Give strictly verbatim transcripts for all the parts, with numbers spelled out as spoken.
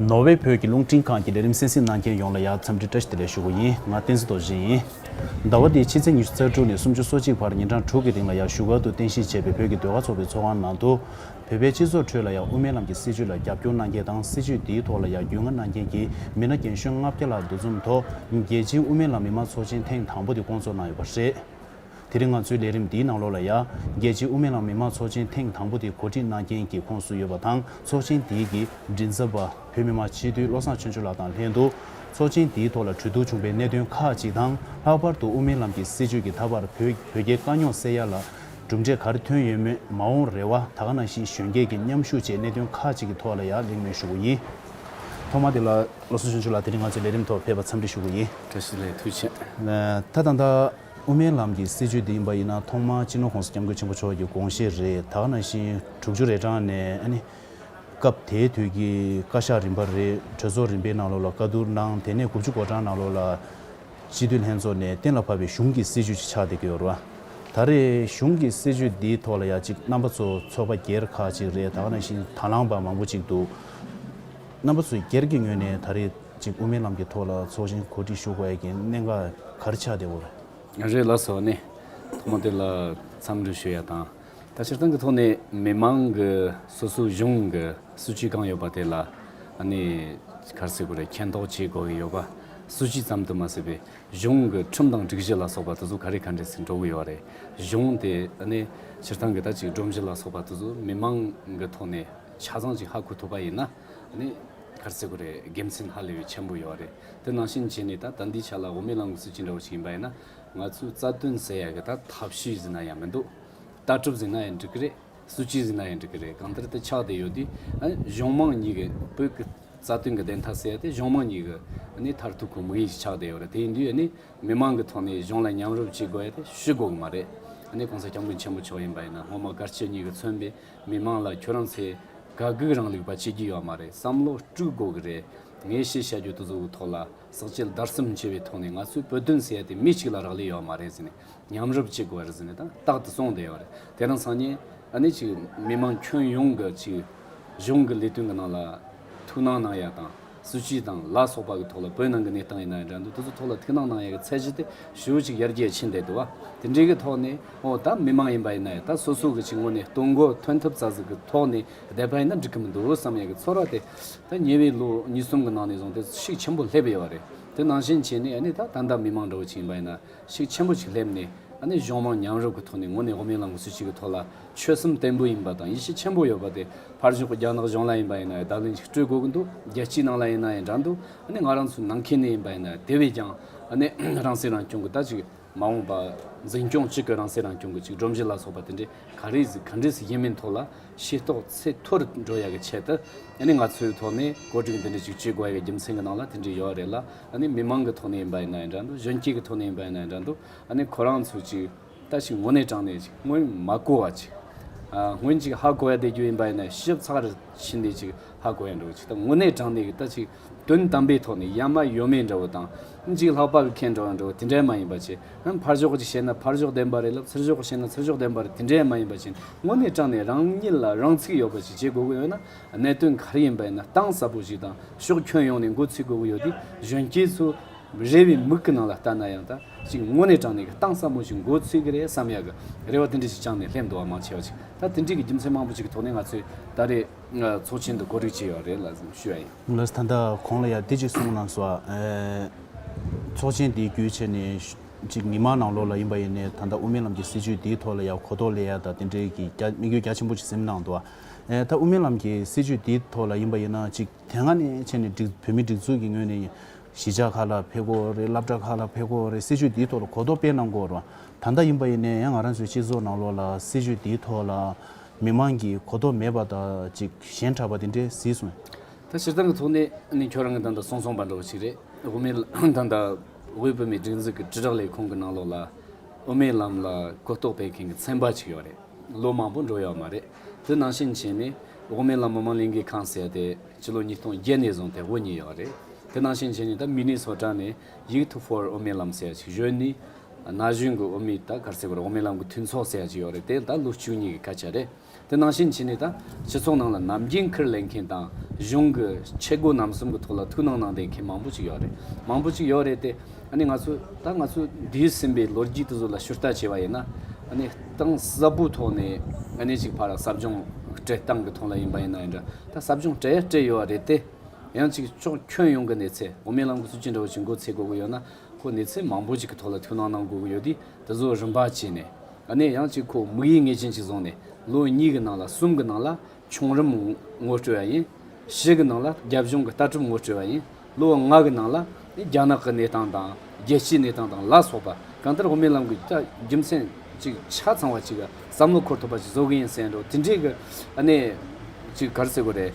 ནོར་ཝེ་བོད་ཀྱི་རླུང་འཕྲིན་ཁང་གི་ལས་རིམ་གསན་གཟིགས་གནང་མཁན་ཡོངས་ལ་ཡང་འཚམས་འདྲི་བཀྲ་ཤིས་བདེ་ལེགས་ཞུ་གི་ཡིན། ང་བསྟན་འཛིན་རྡོ་རྗེ་ཡིན། ཟླ་བ་འདིའི་ཕྱི་ཚེས་ཉི་ཤུ་རྩ་དྲུག་ནས་སུམ་ཅུ་སོ་གཅིག་བར་ཉིན་གྲངས་དྲུག་གི་རིང་ལ་ཡང་བཞུགས་སྒར་དུ་རྟེན་གཞི་བྱས་པའི་བོད་ཀྱི་ཟློས་གར་ཚོགས་པའི་ཚོགས་ཁང་ནང་དུ། བོད་པའི་སྤྱི་ཚོགས་ཁྲོད་ལ་ཡང་དབུ་མའི་ལམ་གྱི་སྲིད་བྱུས་ལ་རྒྱབ་སྐྱོར་གནང་མཁན་དང་། སྲིད་བྱུས་འདིའི་ཐོག་ལ་ཡང་རྒྱུས་མངའ་གནང་མཁན་གྱི་མི་སྣ་རྒན་གཞོན་ལྔ་བརྒྱ་ལྷག་འདུ་འཛོམས་ཐོག་རྒྱལ་སྤྱིའི་དབུ་མའི་ལམ་མི་མང་ཚོགས་ཆེན་ཐེངས་དང་པོ་དེ་བསྐོང་ཚོགས་གནང་ཡོད་པ་རེད། དེ་རིང་ང་ཚོའི་ལས་རིམ་འདིའི་ནང་ལོགས་ལ་ཡང་རྒྱལ་སྤྱིའི་དབུ་མའི་ལམ་མི་མང་ཚོགས་ཆེན་ཐེངས་དང་པོ་དེ་གོ་སྒྲིག་གནང་མཁན་གྱི་ཁོངས་སུ་ཡོད་པ་དང་། ཚོགས་ཆེན་དེའི་གི་མགྲིན་ཚབ་པ་བོད་མི་མང་སྤྱི་འཐུས་བློ་བཟང་ཆོས་འབྱོར་ལགས་དང་ལྷན་དུ། ཚོགས་ཆེན་དེའི་ཐོག་ལ་གྲོས་བསྡུར་བྱུང་པའི་གནད་དོན་ཁག་ཅིག་དང་། ལྷག་པར་དུ་དབུ་མའི་ལམ་གྱི་སྲིད་བྱུས་ཀྱི་ད་བར་བོད་བོད་རྒྱའི་དཀའ་རྙོག་སེལ་ཡ་ལ་གྲུབ་འབྲས་ག་རེ་ཐོན་ཡོད་མེད། མ་འོངས་རེ་བ། ད་ག་ནང་བཞིན་གཞོན་སྐྱེས་ཀྱི་མཉམ་ཞུགས་བཅས་གནད་དོན་ཁག་ཅིག་གི་ཐོག་ལ་ཡང་གླེང་མོལ་ཞུ་གི་ཡིན། ཐོག་མ་དེ་ལ་བློ་བཟང་ཆོས་འབྱོར་ལགས་དེ་རིང་ང་ཚོའི་ལས་རིམ་ཐོག་ཕེབས་པར་འཚམས་འདྲི་ཞུ་གི་ཡིན། བཀྲ་ཤིས་བདེ་ལེགས། ཐུགས་རྗེ་ཆེ། ད་ད་ལྟ་དབུ་མའི་ལམ་གྱི་སྲིད་བྱུས་འདི་ཡིན་པ་ཡིན་ན། ཐོག་མར་སྤྱི་ནོར་༸གོང་ས་༸སྐྱབས་མགོན་ཆེན་པོ་མཆོག་གི་དགོངས་བཞེད་རེད། ད་ག་ནང་བཞིན་དྲུག་ཅུ་རེ་གྲངས་ནས་ཨ་ནི། སྐབས་དེའི་དུས་ཀྱི་བཀའ་ཤག་རིམ་པ་རེད། གྲོས་ཚོགས་རིམ་པའི་ནང་ལོགས་ལ་བཀའ་བསྡུར་གནང་། དེ་ནས་དགུ་བཅུ་གོ་གྲངས་ནང་ལོགས་ལ་སྤྱི་འཐུས་ལྷན་ཚོགས་ནས་གཏན་ལ་ཕབ་པའི་གཞུང་གི་སྲིད་བྱུས་ཅིག་ཆགས་བསྡད་ཀྱི་ཡོད་རེད་བ། ད་རེས་གཞུང་གི་སྲིད་བྱུས་འདིའི་ཐོག་ལ་ཡ་གཅིག་རྣམ་པ་ཚོ་ཚོགས་པ་སྒེར་ཁག་ཅིག་རེད། ད་ག་ནང་བཞིན་དང་བླངས་པ་མང་པོ་ཅིག་འདུག་རྣམ་པ་ཚོའི་སྒེར་གྱི་ངོས་ནས་ད་རེས་གཅིག་དབུ་མའི་ལམ་གྱི་ཐོག་ལ་ཚོགས་ཆེན་གོ་སྒྲིག་ཞུ་དགོས་ཡ་གི་གནད་འགག་ག་རེ་ཆགས་བསྡད་ཡོད་རེད། རེད། ལགས་སོ། ཨ་ནི་ཐོག་མ་དེ་ལ་འཚམས་འདྲི་ཞུ་ཡ་དང་། ད་སྤྱིར་བཏང་གི་ཐོག་ནས་མི་མང་གི་སོ་སོའི་གཞུང་གི་སྲིད་བྱུས་གང་ཡོད་པ་དེ་ལ་ཨ་ནི་ག་རེ་ཟེར་དགོས་རེད། མཁྱེན་རྟོགས་བྱེད་དགོས་ཀྱི་ཡོད་པ། སྲིད་བྱུས་ཙམ་དུ་མ་ཟད་པའི་གཞུང་གི་ཁྲིམས་དང་སྒྲིག་གཞི་ལ་སོགས་པ་དེ་ཚོ་ག་རེ་ག་འདྲས་ཟིག་འགྲོ་གི་ཡོད་རེད། གཞུང་དེ་ཨ་ནི་སྤྱིར་བཏང་གི་ད་ཅིག་སྒྲོམ་གཞི་ལ་སོགས་པ་དེ་ཚོ་མི་མང་གི་ཐོག་ནས་ཆ་ཚང་ཅིག་ཧ་གོ་ཐུབ་པ་ཡིན་ན། ཨ་ནི་ག་རེ་ཟེར་དགོས་རེད། དགེ་མཚན་ཧ་ལས་པའི་ཆེན་པོ་ཡོད་རེད། དེ་ནང་བཞིན་བྱས་ནས་ད་ད་འདིའི་ཆ་ལ་དབུ་མའི་ལམ་གྱི་སྲིད་བྱུས་འདྲ་བོ་ཞིག་ཡིན་པ་ཡིན་ན། ང་ཚོའི་རྩ་དོན་ཟེར་ཡ་གི་ད་ཐབས་ཤེས་ཟེར་ན་ཡང་མི་འདུག་ལྟ་གྲུབ་ཟེར་ན་ཡང་འགྲིག་གི་རེད། སྲིད་བྱུས་ཟེར་ན་ཡང་འགྲིག་གི་རེད། གང་ལྟར་དེ་ཆགས་བསྡད་ཡོད་དུས། ཨ་ནི་གཞུང་མང་གཉིས་ཀྱི་བོད་ཀྱི་རྩ་དོན་གྱི་བདེན་མཐའ་ཟེར་ཡ་དེ་གཞུང་མང་གཉིས་ཀྱི་ཨ་ནི་མཐར་ཐུག་གི་དམིགས་ཡུལ་ཞིག་ཆགས་བསྡད་ཡོད་རེད། དེ་ཡིན་དུས་ཨ་ནི་མི་མང་གི་ཐོག་ནས་གཞུང་ལ་མཉམ་རུབ་བྱེད་དགོས་ཡ་དེ་ཞུ་དགོས་གི་མ་རེད། ཨ་ནི་༸གོང་ས་༸སྐྱབས་མགོན་ཆེན་པོ་མཆོག་ཡིན་པ་ཡིན་ན། སྔོན་མ་དཀར་སྤྱོད་གཉིས་ཀྱིས་མཚོན་པའི་མི་མང་ལ་ཁྱོད་རང་ཚོས་དགའ་སྒུག་རིང་ལུགས་པ་བྱེད་ཀྱི་ཡོད་མ་རེད། བསམ་བློ་དཀྲུག་དགོས་གི་རེད། ངས་བཤད་བཤད་རྒྱུ་དེ་ཚོ་གི་ཐོག་ལ་ཟག་བཅས་བརྡར་གསུམ་ཆེ་བའི་ཐོག་ནས་ང་ཚོའི་བོད་དོན་ཟེར་ཡ་དེ་མི་གཅིག་ལ་རག་ལས་ཡོད་མ་རེད་ཟེར་ནས། མཉམ་རུབ་བྱེད་དགོས་རེད་ཟེར་ནས་ད་རྟག་ཏུ་གསུངས་བསྡད་ཡོད་རེད། དེ་རིང་སང་ཉིན་ཨ་ནི་ཅིག་མི་མང་ཁྱོན་ཡོངས་ཀྱི་ཅིག་གཞུང་གི་ལས་དོན་གྱི་ནང་ལ་ཐུགས་སྣང་གནང་ཡ་དང་། སྲིད་བྱུས་དང་ལ་སོགས་པ་གི་ཐོག་ལ། བོད་ནང་གི་གནས་སྟངས་ཡིན་ན་ཡང་འདྲ་འདུག་དེ་ཚོ་ཐོག་ལ་ཐུགས་སྣང་གནང་ཡ་གི་ཚད་གཞི་དེ་ཞེ་པོ་ཅིག་ཡར་རྒྱས་ཕྱིན་བསྡད་འདུག་བ། དེ་འདྲའི་གི་ཐོག་ནས། ཨོ། ད་མི་མང་ཡིན་པ་ཡིན་ན་ཡང་། ད་སོ་སོ་གི་ཅིག་ངོས་ནས་གཏོང་སྒོ་ཐོན་ཐུབ་ཙམ་ཟིག་གི་ཐོག་ནས་བསྡད་པ་ཡིན་ན་འགྲིག་གི་མི་འདུག་བསམ་ཡ་གི་ཚོར་བ་དེ། ད་ཉེ་བའི་ལོ་གཉིས་གསུམ་གི་ནང་ནས་བཟུང་སྟེ་ཤུགས་ཆེན་པོ་སླེབས་ཡོད་རེད། དེ་ནང་བཞིན་བྱས་ནས་ཨ་ནི་ད་ད་ལྟ་མི་མང་འདྲ་བོ་ཅིག་ཡིན་པ་ཡིན་ན་ཤུགས་ཆེན་པོ་ཅིག་སླེབས་ནས། ཨ་ནི་གཞུང་མང་མཉམ་རུབ་ཀྱི་ཐོག་ནས་དངོས་གནས་དབུ་མའི་ལམ་གྱི་སྲིད་བྱུས་ཀྱི་ཐོག་ལ་ཆོད་སེམས་བརྟན་པོ་ཡིན་པ་དང་ཡིད་ཆེས་ཆེན་པོ་ཡོད་པ་དེ། ཕར་ཕྱོགས་ཀྱི་རྒྱ་ནག་གཞུང་ལ་ཡིན་པ་ཡིན་ན་བརྡ་ལན་ཞིག་སྤྲོད་དགོས་ཀྱི་འདུག་རྒྱལ་སྤྱིའི་ནང་ལ་ཡིན་ན་ཡང་འདྲ་འདུག་ཨ་ནི་ང་རང་ཚོའི་ནང་ཁུལ་ནས་ཡིན་པ་ཡིན་ན་དེ་བས་ཀྱང་ཨ་ནི་རང་སྲིད་རང་སྐྱོང་གི་ད་ཅིག་མ་འོངས་པ་འཛིན་སྐྱོང་བྱེད་དགོས། རང་སྲིད་རང་སྐྱོང་གི་ཅིག་སྒྲོམ་གཞི་ལ་སོགས་པ་དེ་འདྲའི་ག་རེ་ཟིག་ག་འདྲས་ཟིག་ཡིན་མིན་ཐོག་ལ་ཤེས་རྟོགས་ཚད་མཐོ་རུ་འགྲོ་ཡ་གི་ཆེད་དུ། ཨ་ནི་ང་ཚོའི་ཐོག་ནས་གོ་སྒྲིག་འདི་འདྲ་ཅིག་བྱེད་དགོས་ཡ་གི་རྒྱུ་མཚན་གྱི་ནང་ལ་དེ་འདྲ་ཡོད་རེད་ལ། ཨ་ནི་མི་མང་གི་ཐོག་ནས་ཡིན་པ་ཡིན་ན་ཡང་འདྲ་འདུག་གཞོན་སྐྱེས་ཀྱི་ཐོག་ནས་ཡིན་པ་ཡིན་ན་ཡང་འདྲ་འདུག་ཨ་ནི་ཁོ་རང་ཚོ་ཅིག་ད་ཅིག་དངོས་གནས་དྲང་གནས་ཅིག་སྔོན་མ་གོ་བ་ཅིག་ཨ། སྔོན་ཅིག་ཧ་གོ་ཡ་བསྡད་རྒྱུ་ཡིན་པ་ཡིན་ན་ཞིབ་ཚགས་རེ་ཕྱིན་ཏེ་ཅིག་ཧ་གོ་ཡ་འགྲོ་ཅིག་ད་དངོས་གནས་དྲང་གནས་ཀྱི་ད་ཅིག་དོན་དམ་པའི་ཐོག་ནས་ཡ་མ་ཡོ་མེ་འདྲ་བོ་དང་། ཅིག་ལྷག་པ་གི་ཁེངས་འགྲོ་ཡ་འདྲ་བོ་དེ་འདྲ་མ་ཡིན་པ་ཅིག་ཨ། ཕར་ཕྱོགས་ཀྱིས་བཤད་ན་ཕར་ཕྱོགས་བདེན་པ་རེད་ལབ། ཚུར་ཕྱོགས་ཀྱིས་བཤད་ན་ཚུར་ཕྱོགས་བདེན་པ་རེད། དེ་འདྲ་མ་ཡིན་པ་ཅིག་དངོས་གནས་དྲང་གནས་རང་ཉིད་ལ་རང་ཚུགས་ཡོད་པ་ཅིག་བྱེད་དགོས་ཀྱི་ཡོད་ན། གནད་དོན་ག་རེ་ཡིན་པ་ཡིན་ན་གཏིང་ཟབ་པོ་ཞིག་དང་ཕྱོགས་ཁྱོན་ཡོངས་ནས་འགོ་ཚུགས་དགོས་ཀྱི་ཡོད་དུས། གཞོན་སྐྱེས་ཚོ་རེ་བའི་མིག་གི་ནང་ལ་ལྟ་ན་ཡང་ད་ཅིག་དངོས་གནས་དྲང་གནས་ཀྱི་གཏིང་ཟབ་མོ་ཞིག་འགོ་ཚུགས་ཀྱི་རེད་བསམ་ཡག་གི་རེ་བ་དེ་འདྲ་ཞིག་བཅངས་ནས་སླེབས་འདུག་བ། མང་ཆེ་བ་ཞིག་ད་དེ་འདྲའི་གི་རྒྱུ་མཚན་མང་པོ་ཞིག་གི་ཐོག་ནས་ང་ཚོས་ད་རེས་ཚོགས་ཆེན་འདི་གོ་སྒྲིག་བྱས་ཡོད་རེད་ལ་ཞུ་ཡ་ཡིན། ལགས། ད་ལྟ་གོང་ལ་ཡ་འདི་ཅིག་གསུངས་གནང་སོང་། ཨ། ཚོགས་ཆེན་འདི་བརྒྱུད་བྱས་ནས་ཅིག་མི་མང་ནང་ལོགས་ལ་ཡིན་པ་ཡིན་ནའི་ད་ལྟ་དབུ་མའི་ལམ་གྱི་སྲིད་བྱུས་འདིའི་ཐོག་ལ་ཡ་གོ་རྟོགས་སླེབས་ཡ་དང་དེ་འདྲའི་གི་རྒྱ་དམིགས་ཡུལ་རྒྱ་ཆེན་པོ་ཞིག་སེམས་ནང་འདུག་ཨ། ད་དབུ་མའི་ལམ་གྱི་སྲིད་བྱུས་འདིའི་ཐོག་ལ་ཡིན་པ་ཡིན་ན་ཅིག་དེ་སྔ་ནས་བྱས་ནས་སྒྲིག་བོད་མིའི་སྒྲིག་འཛུགས་ཀྱི་ངོས་ནས་གཞིས་ཆགས་ཁག་ལ་ཕེབས་དགོས་རེད། སློབ་གྲྭ་ཁག་ལ་ཕེབས་དགོས་རེད། སྲིད་བྱུས་འདིའི་ཐོག་ལ་གོ་རྟོགས་སྤེལ་གནང་དགོས་རེད། ད་ལྟ་ཡིན་པ་ཡིན་ནའི་ཡང་ང་རང་ཚོའི་སྤྱི་ཚོགས་ནང་ལོགས་ལ་སྲིད་བྱུས་འདིའི་ཐོག་ལ་མི་མང་གིས་གོ་རྟོགས་མེད་པ་དང་ཅིག་ཞན་དྲགས་པ་དེ་འདྲས་གཟིགས་སོང་། ད་སྤྱིར་བཏང་གི་ཐོག་ནས་ནི་ཁྱོད་རང་གིས་ད་ལྟ་གསུངས་སོང་བ་འདྲ་བོ་ཞིག་རེད། དབུ་མའི་ད་ལྟ་དབུས་བོད་མིའི་སྒྲིག་འཛུགས་ཀྱི་དྲིལ་བསྒྲགས་ལས་ཁུངས་ཀྱི་ནང་ལོགས་ལ་དབུ་མའི་ལམ་ལ་གོ་རྟོགས་སྤེལ་མཁན་གྱི་ཚན་པ་ཅིག་ཡོད་རེད། ལོ་མང་པོ་འགྲོ་ཡོད་མ་རེད། དེ་ནང་བཞིན་བྱས་ནས་དབུ་མའི་ལམ་མི་མང་ལས་འགུལ་ཁང་ཟེར་ཏེ་སྤྱི་ལོ་ཉིས་སྟོང་བརྒྱད་ནས་བཟུང་སྟེ་དབུ་བརྙེས་ཡོད་རེད། དེ་ནང་བཞིན་བྱས་ནས་ད་མི་ནི་སོ་ཊ་ནས་Youth for དབུ་མའི་ལམ་ཟེར་ཞིག་གཞོན་ནུའི་ ན་གཞོན་གྱི་དབུ་མའི་ད་ག་རེ་ཟེར་དགོས་རེད། དབུ་མའི་ལམ་གྱི་མཐུན་ཚོགས་ཟེར་ཡ་ཅིག་ཡོད་རེད། དེ་ད་ལོ་བཅུ་གཉིས་ཀྱི་སྐད་ཆ་རེད། དེ་ནང་བཞིན་བྱས་ནས་ད་སྤྱི་ཚོགས་ནང་ལ་ནམ་རྒྱུན་ཁུར་ལེན་མཁན་དང་གཞུང་གི་ཆེད་སྒོ་རྣམ་གསུམ་གྱི་ཐོག་ལ་ཐུགས་སྣང་གནང་བསྡད་མཁན་མང་པོ་ཅིག་ཡོད་རེད། མང་པོ་ཅིག་ཡོད་རེད་དེ། ཨ་ནི་ང་ཚོ་ད་ང་ཚོ་འདས་ཟིན་པའི་ལོ་རྒྱུས་དེ་ཚོ་ལ་ཞིབ་ལྟ་བྱས་པ་ཡིན་ན། ཨ་ནི་གཏིང་ཟབ་པོའི་ཐོག་ནས་ཨ་ནི་ཅིག་ཕར་ཟབ་སྦྱོང་སྤྲད་སྟངས་ཀྱི་ཐོག་ལ་ཡིན་པ་ཡིན་ན་ཡང་འདྲ། ད་ཟབ་སྦྱོང་སྤྲད་ཡ་སྤྲད་ཡོད་རེད་དེ། ཡང་ཅིག་ཕྱོགས་ཁྱོན་ཡོངས་ཀྱི་གནས་ཚད། དབུ་མའི་ལམ་གྱི་སྲིད་བྱུས་འདྲ་བོ་ཅིག་འགོ་ཚུགས་དགོས་ཀྱི་ཡོད་ན། ཁོ་གནས་ཚད་མང་པོ་ཅིག་གི་ཐོག་ལ་ཐུགས་སྣང་གནང་དགོས་ཀྱི་ཡོད་དུས། དེ་ཚོ་རིམ་པ་བྱས་ནས། ཨ་ནི་ཡང་ཅིག་ཁོ་དམིགས་ཡུལ་ངེས་ཅན་ཅིག་བཟུང་ནས། ལོ་གཉིས་ཀྱི་ནང་ལ། གསུམ་གྱི་ནང་ལ་ཆུང་རིམ་ངོ་སྤྲོད་ཡ་ཡིན། བཞི་གི་ནང་ལ་རྒྱབ་ལྗོངས་ཀྱི་ལྟ་གྲུབ་ངོ་སྤྲོད་ཡ་ཡིན། ལོ་ལྔ་གི་ནང་ལ་རྒྱ་ནག་གི་གནས་སྟངས་དང་། རྒྱལ་སྤྱིའི་གནས་སྟངས་དང་ལ་སོགས་པ། གང་ལྟར་དབུ་མའི་ལམ་གྱི་ད་རྒྱུ་མཚན་ཅིག་ཆ་ཚང་བ་ཅིག་བསམ་བློ་འཁོར་ཐུབ་པ་ཅིག་བཟོ་གི་ཡིན་ཟེར་འགྲོ། དེ་འདྲའི་གི་ཨ་ནི་ཅིག་ག་རེ་ཟེར་དགོས་རེད།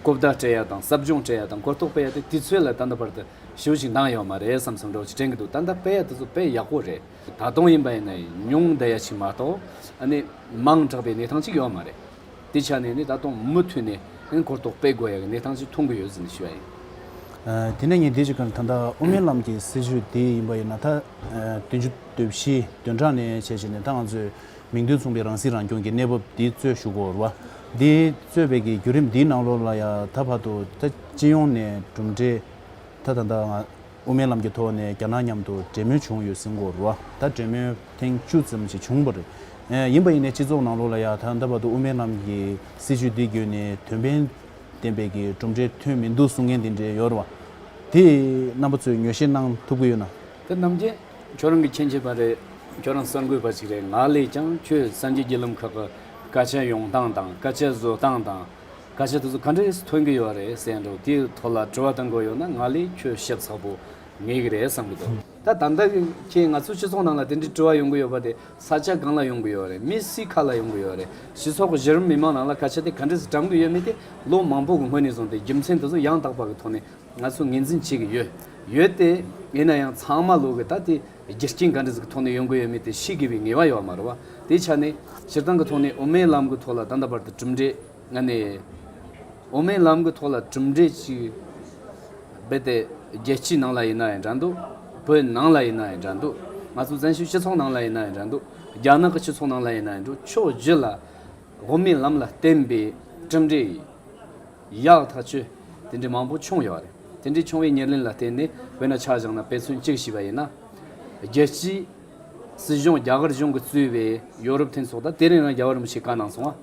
གོ་བརྡ་སྤྲད་ཡ་དང་། ཟབ་སྦྱོང་སྤྲད་ཡ་དང་། གོ་རྟོགས་སྤེལ་ཡ་དེ་དུས་ཚོད་ལ་ད་ལྟ་བར་དུ་ཞེ་པོ་ཅིག་འདང་ཡོད་མ་རེད་བསམ་བསམ་འདྲ་བོ་ཅིག་དྲན་གྱི་འདུག་ད་ལྟ་སྤེལ་ཡ་དེ་ཚོ་དཔེ་ཡག་པོ་རེད། ད་དུང་ཡིན་པ་ཡིན་ན་ཉུང་བསྡད་ཡ་ཅིག་མ་གཏོགས། ཨ་ནི་མང་དྲགས་པའི་གནས་སྟངས་ཅིག་ཡོད་མ་རེད། དེ་ཆ་ནས་ནི་ད་དུང་མུ་མཐུད་ནས་ཨ་ནི་གོ་རྟོགས་སྤེལ་དགོས་ཡ་གི་གནས་སྟངས་ཅིག་མཐོང་གི་ཡོད་ཟེར་ནས་ཞུ་ཡ་ཡིན། ཨ། དེ་ནས་ངས་འདི་ཅིག་ག་ད་ལྟ་དབུ་མའི་ལམ་གྱི་སྲིད་བྱུས་འདི་ཡིན་པ་ཡིན་ན། ད་ཨ་བདུན་ཅུ་དོན་བཞི་བདུན་ཕྲག་ནས་བྱས་བྱས་ནས་ད་ང་ཚོས་མིང་དོན་མཚུངས་པའི་རང་སྲིད་རང་སྐྱོང་གི་གནས་བབ་འདི་རྩོད་ཞུ་དགོས་རེད་བ། འདི་རྩོད་པའི་གི་བརྒྱུད་རིམ་འདིའི་ནང་ལོགས་ལ་ཡ། ད་བར་དུ་ད་སྤྱི་ཡོངས་ནས་གྲུབ་འབྲས། ད་ད་ལྟ་ང་དབུ་མའི་ལམ་གྱི་ཐོག་ནས་རྒྱ་ནག་མཉམ་དུ་འབྲེལ་མོལ་བྱུང་ཡོད་ཟེར་གྱི་ཡོད་རེད་བ། ད་འབྲེལ་མོལ་ཐེངས་བཅུ་ཙམ་ཞིག་བྱུང་བ་རེད། ཨེ། ཡིན་པ་ཡིན་ནའི་སྤྱི་ཚོགས་ནང་ལོགས་ལ་ཡ། ད་ད་བར་དུ་དབུ་མའི་ལམ་གྱི་སྲིད་བྱུས་འདི་བརྒྱུད་ནས་དོན་ཕན་ལྡན་པའི་གི་གྲུབ་འབྲས་ཐོན་མི་འདུག་གསུང་མཁན་དེ་འདྲ་ཡོད་རེད་བ། དེ་རྣམ་པ་ཚོས་ངོས་བཞེས་གནང་ཐུབ་ཀྱི་ཡོད་ན། དེ་ནམ་རྒྱུན་ཁྱོད་རང་གི་མཁྱེན་ཆེ་བ་རེད། ཁྱོད་རང་གསར་འགོད་པ་ཞིག་རེད། ང་ལས་ཀྱང་ཁྱོད་གསར་འགྱུར་བརྒྱུད་ལམ་ཁག་གི་སྐད་ཆ་ཡོང་སྟངས་དང་། སྐད་ཆ་བཟོ་སྟངས་དང་། སྐད་ཆ་དེ་ཚོ་ག་འདྲས་ཐོན་གྱི་ཡོད་རེད་ཟེར་འགྲོ། དེའི་ཐོག་ལ་དྲི་བ་གཏོང་དགོས་ཡོད་ན། ང་ལས་ཁྱོད་ཞིབ་ཚགས་པོ་ངེས་ཀྱི་རེད་བསམ་གྱི་འདུག་ད་ད་ལྟ་གི་ཁྱེད་ང་ཚོའི་སྤྱི་ཚོགས་ནང་ལ་དེ་འདྲའི་དྲི་བ་ཡོང་གི་ཡོད་པ་དེ་ས་ཆ་གང་ལ་ཡོང་གི་ཡོད་རེད། མི་སུའི་ཁ་ལ་ཡོང་གི་ཡོད་རེད། སྤྱི་ཚོགས་གཞི་རིམ་མི་མང་ནང་ལ་སྐད་ཆ་དེ་ག་འདྲས་སེ་དྲངས་གི་ཡོད་མེད་དེ་ལོ་མང་པོ་གི་སྔོན་ནས་བཟུང་སྟེ་རྒྱུ་མཚན་དེ་ཚོ་ཡང་དག་པ་གི་ཐོག་ནས་ང་ཚོས་ངོས་འཛིན་བྱེད་ཀྱི་ཡོད། ཡོད་དེ། ཡིན་ན་ཡང་ཚང་མ་ལོག་གི་ད་དེ་རྒྱུ་རྐྱེན་ག་འདྲ་ཟིག་གི་ཐོག་ནས་ཡོང་གི་ཡོད་མེད་དེ་ཤེས་དགོས་པའི་ངེས་པ་ཡོད་མ་རེད་བ། དེ་ཆ་ནས་སྤྱིར་བཏང་གི་ཐོག་ནས་དབུ་མའི་ལམ་གི་ཐོག་ལ་ད་ལྟ་བར་དུ་གྲུབ་འབྲས། ཨ་ནི་དབུ་མའི་ལམ་གི་ཐོག་ལ་གྲུབ་འབྲས་ཅིག་རྦད་དེ་རྒྱལ་སྤྱིའི་ནང་ལ་ཡིན་ན་ཡང་འདྲ་འདུག་བོད་ནང་ལ་ཡིན་ན་ཡང་འདྲ་འདུག་ང་ཚོ་བཙན་བྱོལ་སྤྱི་ཚོགས་ནང་ལ་ཡིན་ན་ཡང་འདྲ་འདུག་རྒྱ་ནག་གི་སྤྱི་ཚོགས་ནང་ལ་ཡིན་ན་ཡང་འདྲ་འདུག་ཕྱོགས་བཞི་ལ་དབུ་མའི་ལམ་ལ་བརྟེན་པའི་གྲུབ་འབྲས་ཡག་ཐག་ཆོད་དེ་འདྲའི་མང་པོ་བྱུང་ཡོད་རེད། དེ་འདྲའི་བྱུང་བའི་ཉེར་ལེན་ལ་བརྟེན་ནས་དཔེར་ན་ཆ་བཞག་ན་དཔེ་མཚོན་གཅིག་བྱས་པ་ཡིན་ན། རྒྱལ་སྤྱིའི་སྲིད་གཞུང་། རྒྱ་གར་གཞུང་གིས་གཙོས་པའི་ཡོ་རོབ་མཐུན་ཚོགས་དང་། དེ་རིང་རང་རྒྱལ་བ་རིན་པོ་ཆེས་བཀའ་གནང་སོང་བ།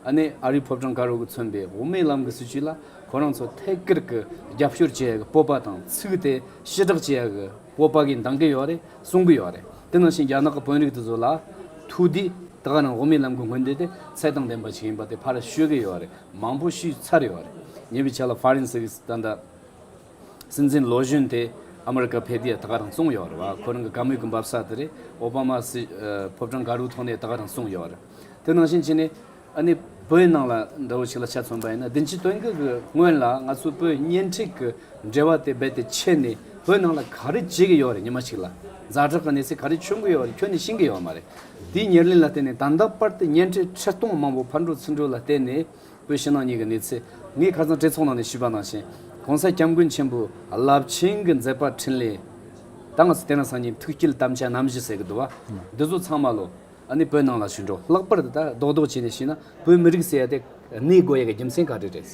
ཨ་ནི་ཨ་རིའི་ཕོ་བྲང་དཀར་པོ་གིས་མཚོན་པའི་དབུ་མའི་ལམ་གྱི་སྲིད་བྱུས་ལ་ཁོ་རང་ཚོ་ཐད་ཀར་གྱི་རྒྱབ་སྐྱོར་བྱེད་ཡ་གི་སྤོབས་པ་དང་། ཚིག་དེ་ཕྱིར་བསྒྲགས་བྱེད་ཡ་གི་སྤོབས་པ་གིས་འདང་གི་ཡོད་རེད། གསུང་གི་ཡོད་རེད། དེ་ནང་བཞིན་རྒྱ་ནག་གི་དཔོན་རིགས་དེ་ཚོ་ལ་ཐུགས་འདོད་ད་ག་རང་དབུ་མའི་ལམ་གྱི་སྔོན་འགྲོ་དེ་ཚད་དང་ལྡན་པ་ཞིག་ཡིན་པ་དེ་ཕར་ཞུ་གི་ཡོད་རེད། མང་པོ་ཞུས་ཚར་ཡོད་རེད། ཉེ་བའི་ཆར་ལ་ཧྥ་རན་སི་གི་ད་ལྟ་སྲིད་འཛིན་ལོ་གཞོན་དེ་ཨ་མི་རི་ཀ་ཕེབས་དུས་ད་ག་རང་གསུངས་ཡོད་རེད་བ། ཁོ་རང་གི་བཀའ་མོལ་གྱི་འབབ་ས་དེ་རེད། ཨོ་བྷ་མ་སྲིད། ཨ། ཕོ་བྲང་དཀར་པོའི་ཐོག་ནས་ད་ག་རང་གསུངས་ཡོད་རེད། དེ་ནང་བཞིན་བྱས་ནས་ཨ་ནི་བོད་ནང་ལ་འདྲ་བོ་ཞིག་ལ་ཆ་མཚོན་པ་ཡིན་ན། བདུན་ཅུ་དོན་དགུ་གི་སྔོན་ལ་ང་ཚོ་བོད་གཉེན་སྒྲིག་གི་འབྲེལ་བ་དེ་རྦད་དེ་ཆད་ནས། བོད་ནང་ལ་ག་རེ་བྱེད་ཀྱི་ཡོད་རེད། ཉི་མ་གཅིག་ལ་ཛ་དྲག་གི་གནས་ཚུལ་ག་རེ་བྱུང་གི་ཡོད་རེད། ཁྱོན་ནས་ཤེས་ཀྱི་ཡོད་མ་རེད། དེའི་ཉེར་ལེན་ལ་བརྟེན་ནས་ད་ལྟ་བར་དུ་གཉེན་སྒྲིག་ཁྲི་སྟོང་མང་པོ་ཕར་འགྲོ་ཚུར་འགྲོ་ལ་བརྟེན་ནས། བོད་ཕྱི་ནང་གཉིས་ཀྱི་གནས་ཚུལ། ངས་ཁ་སང་གྲོས་ཚོགས་ནང་ནས་ཞུས་པ་ནང་བཞིན། གོང་ས་སྐྱབས་མགོན་ཆེན་པོའི་རླབས་ཆེན་གྱི་མཛད་པ་འཕྲིན་ལས། ད་ང་ཚོ་དེ་རིང་སང་ཉིན་ཐུགས་བསྐྱེད་དམ་བཅའ་རྣམ་བཞི་ཟེར་གྱི་འདུག་བ། འདི་ཚོ་ཚང་མ་ལོ། ཨ་ནི་བོད་ནང་ལ་ཞུ་འགྲོ། ལྷག་པར་དུ་ད་རྡོག་རྡོག་བྱས་ནས་བཤད་ན། བོད་མི་རིགས་ཟེར་ཡ་དེ་གནས་དགོས་ཡ་གི་རྒྱུ་མཚན་ག་རེ་རེད།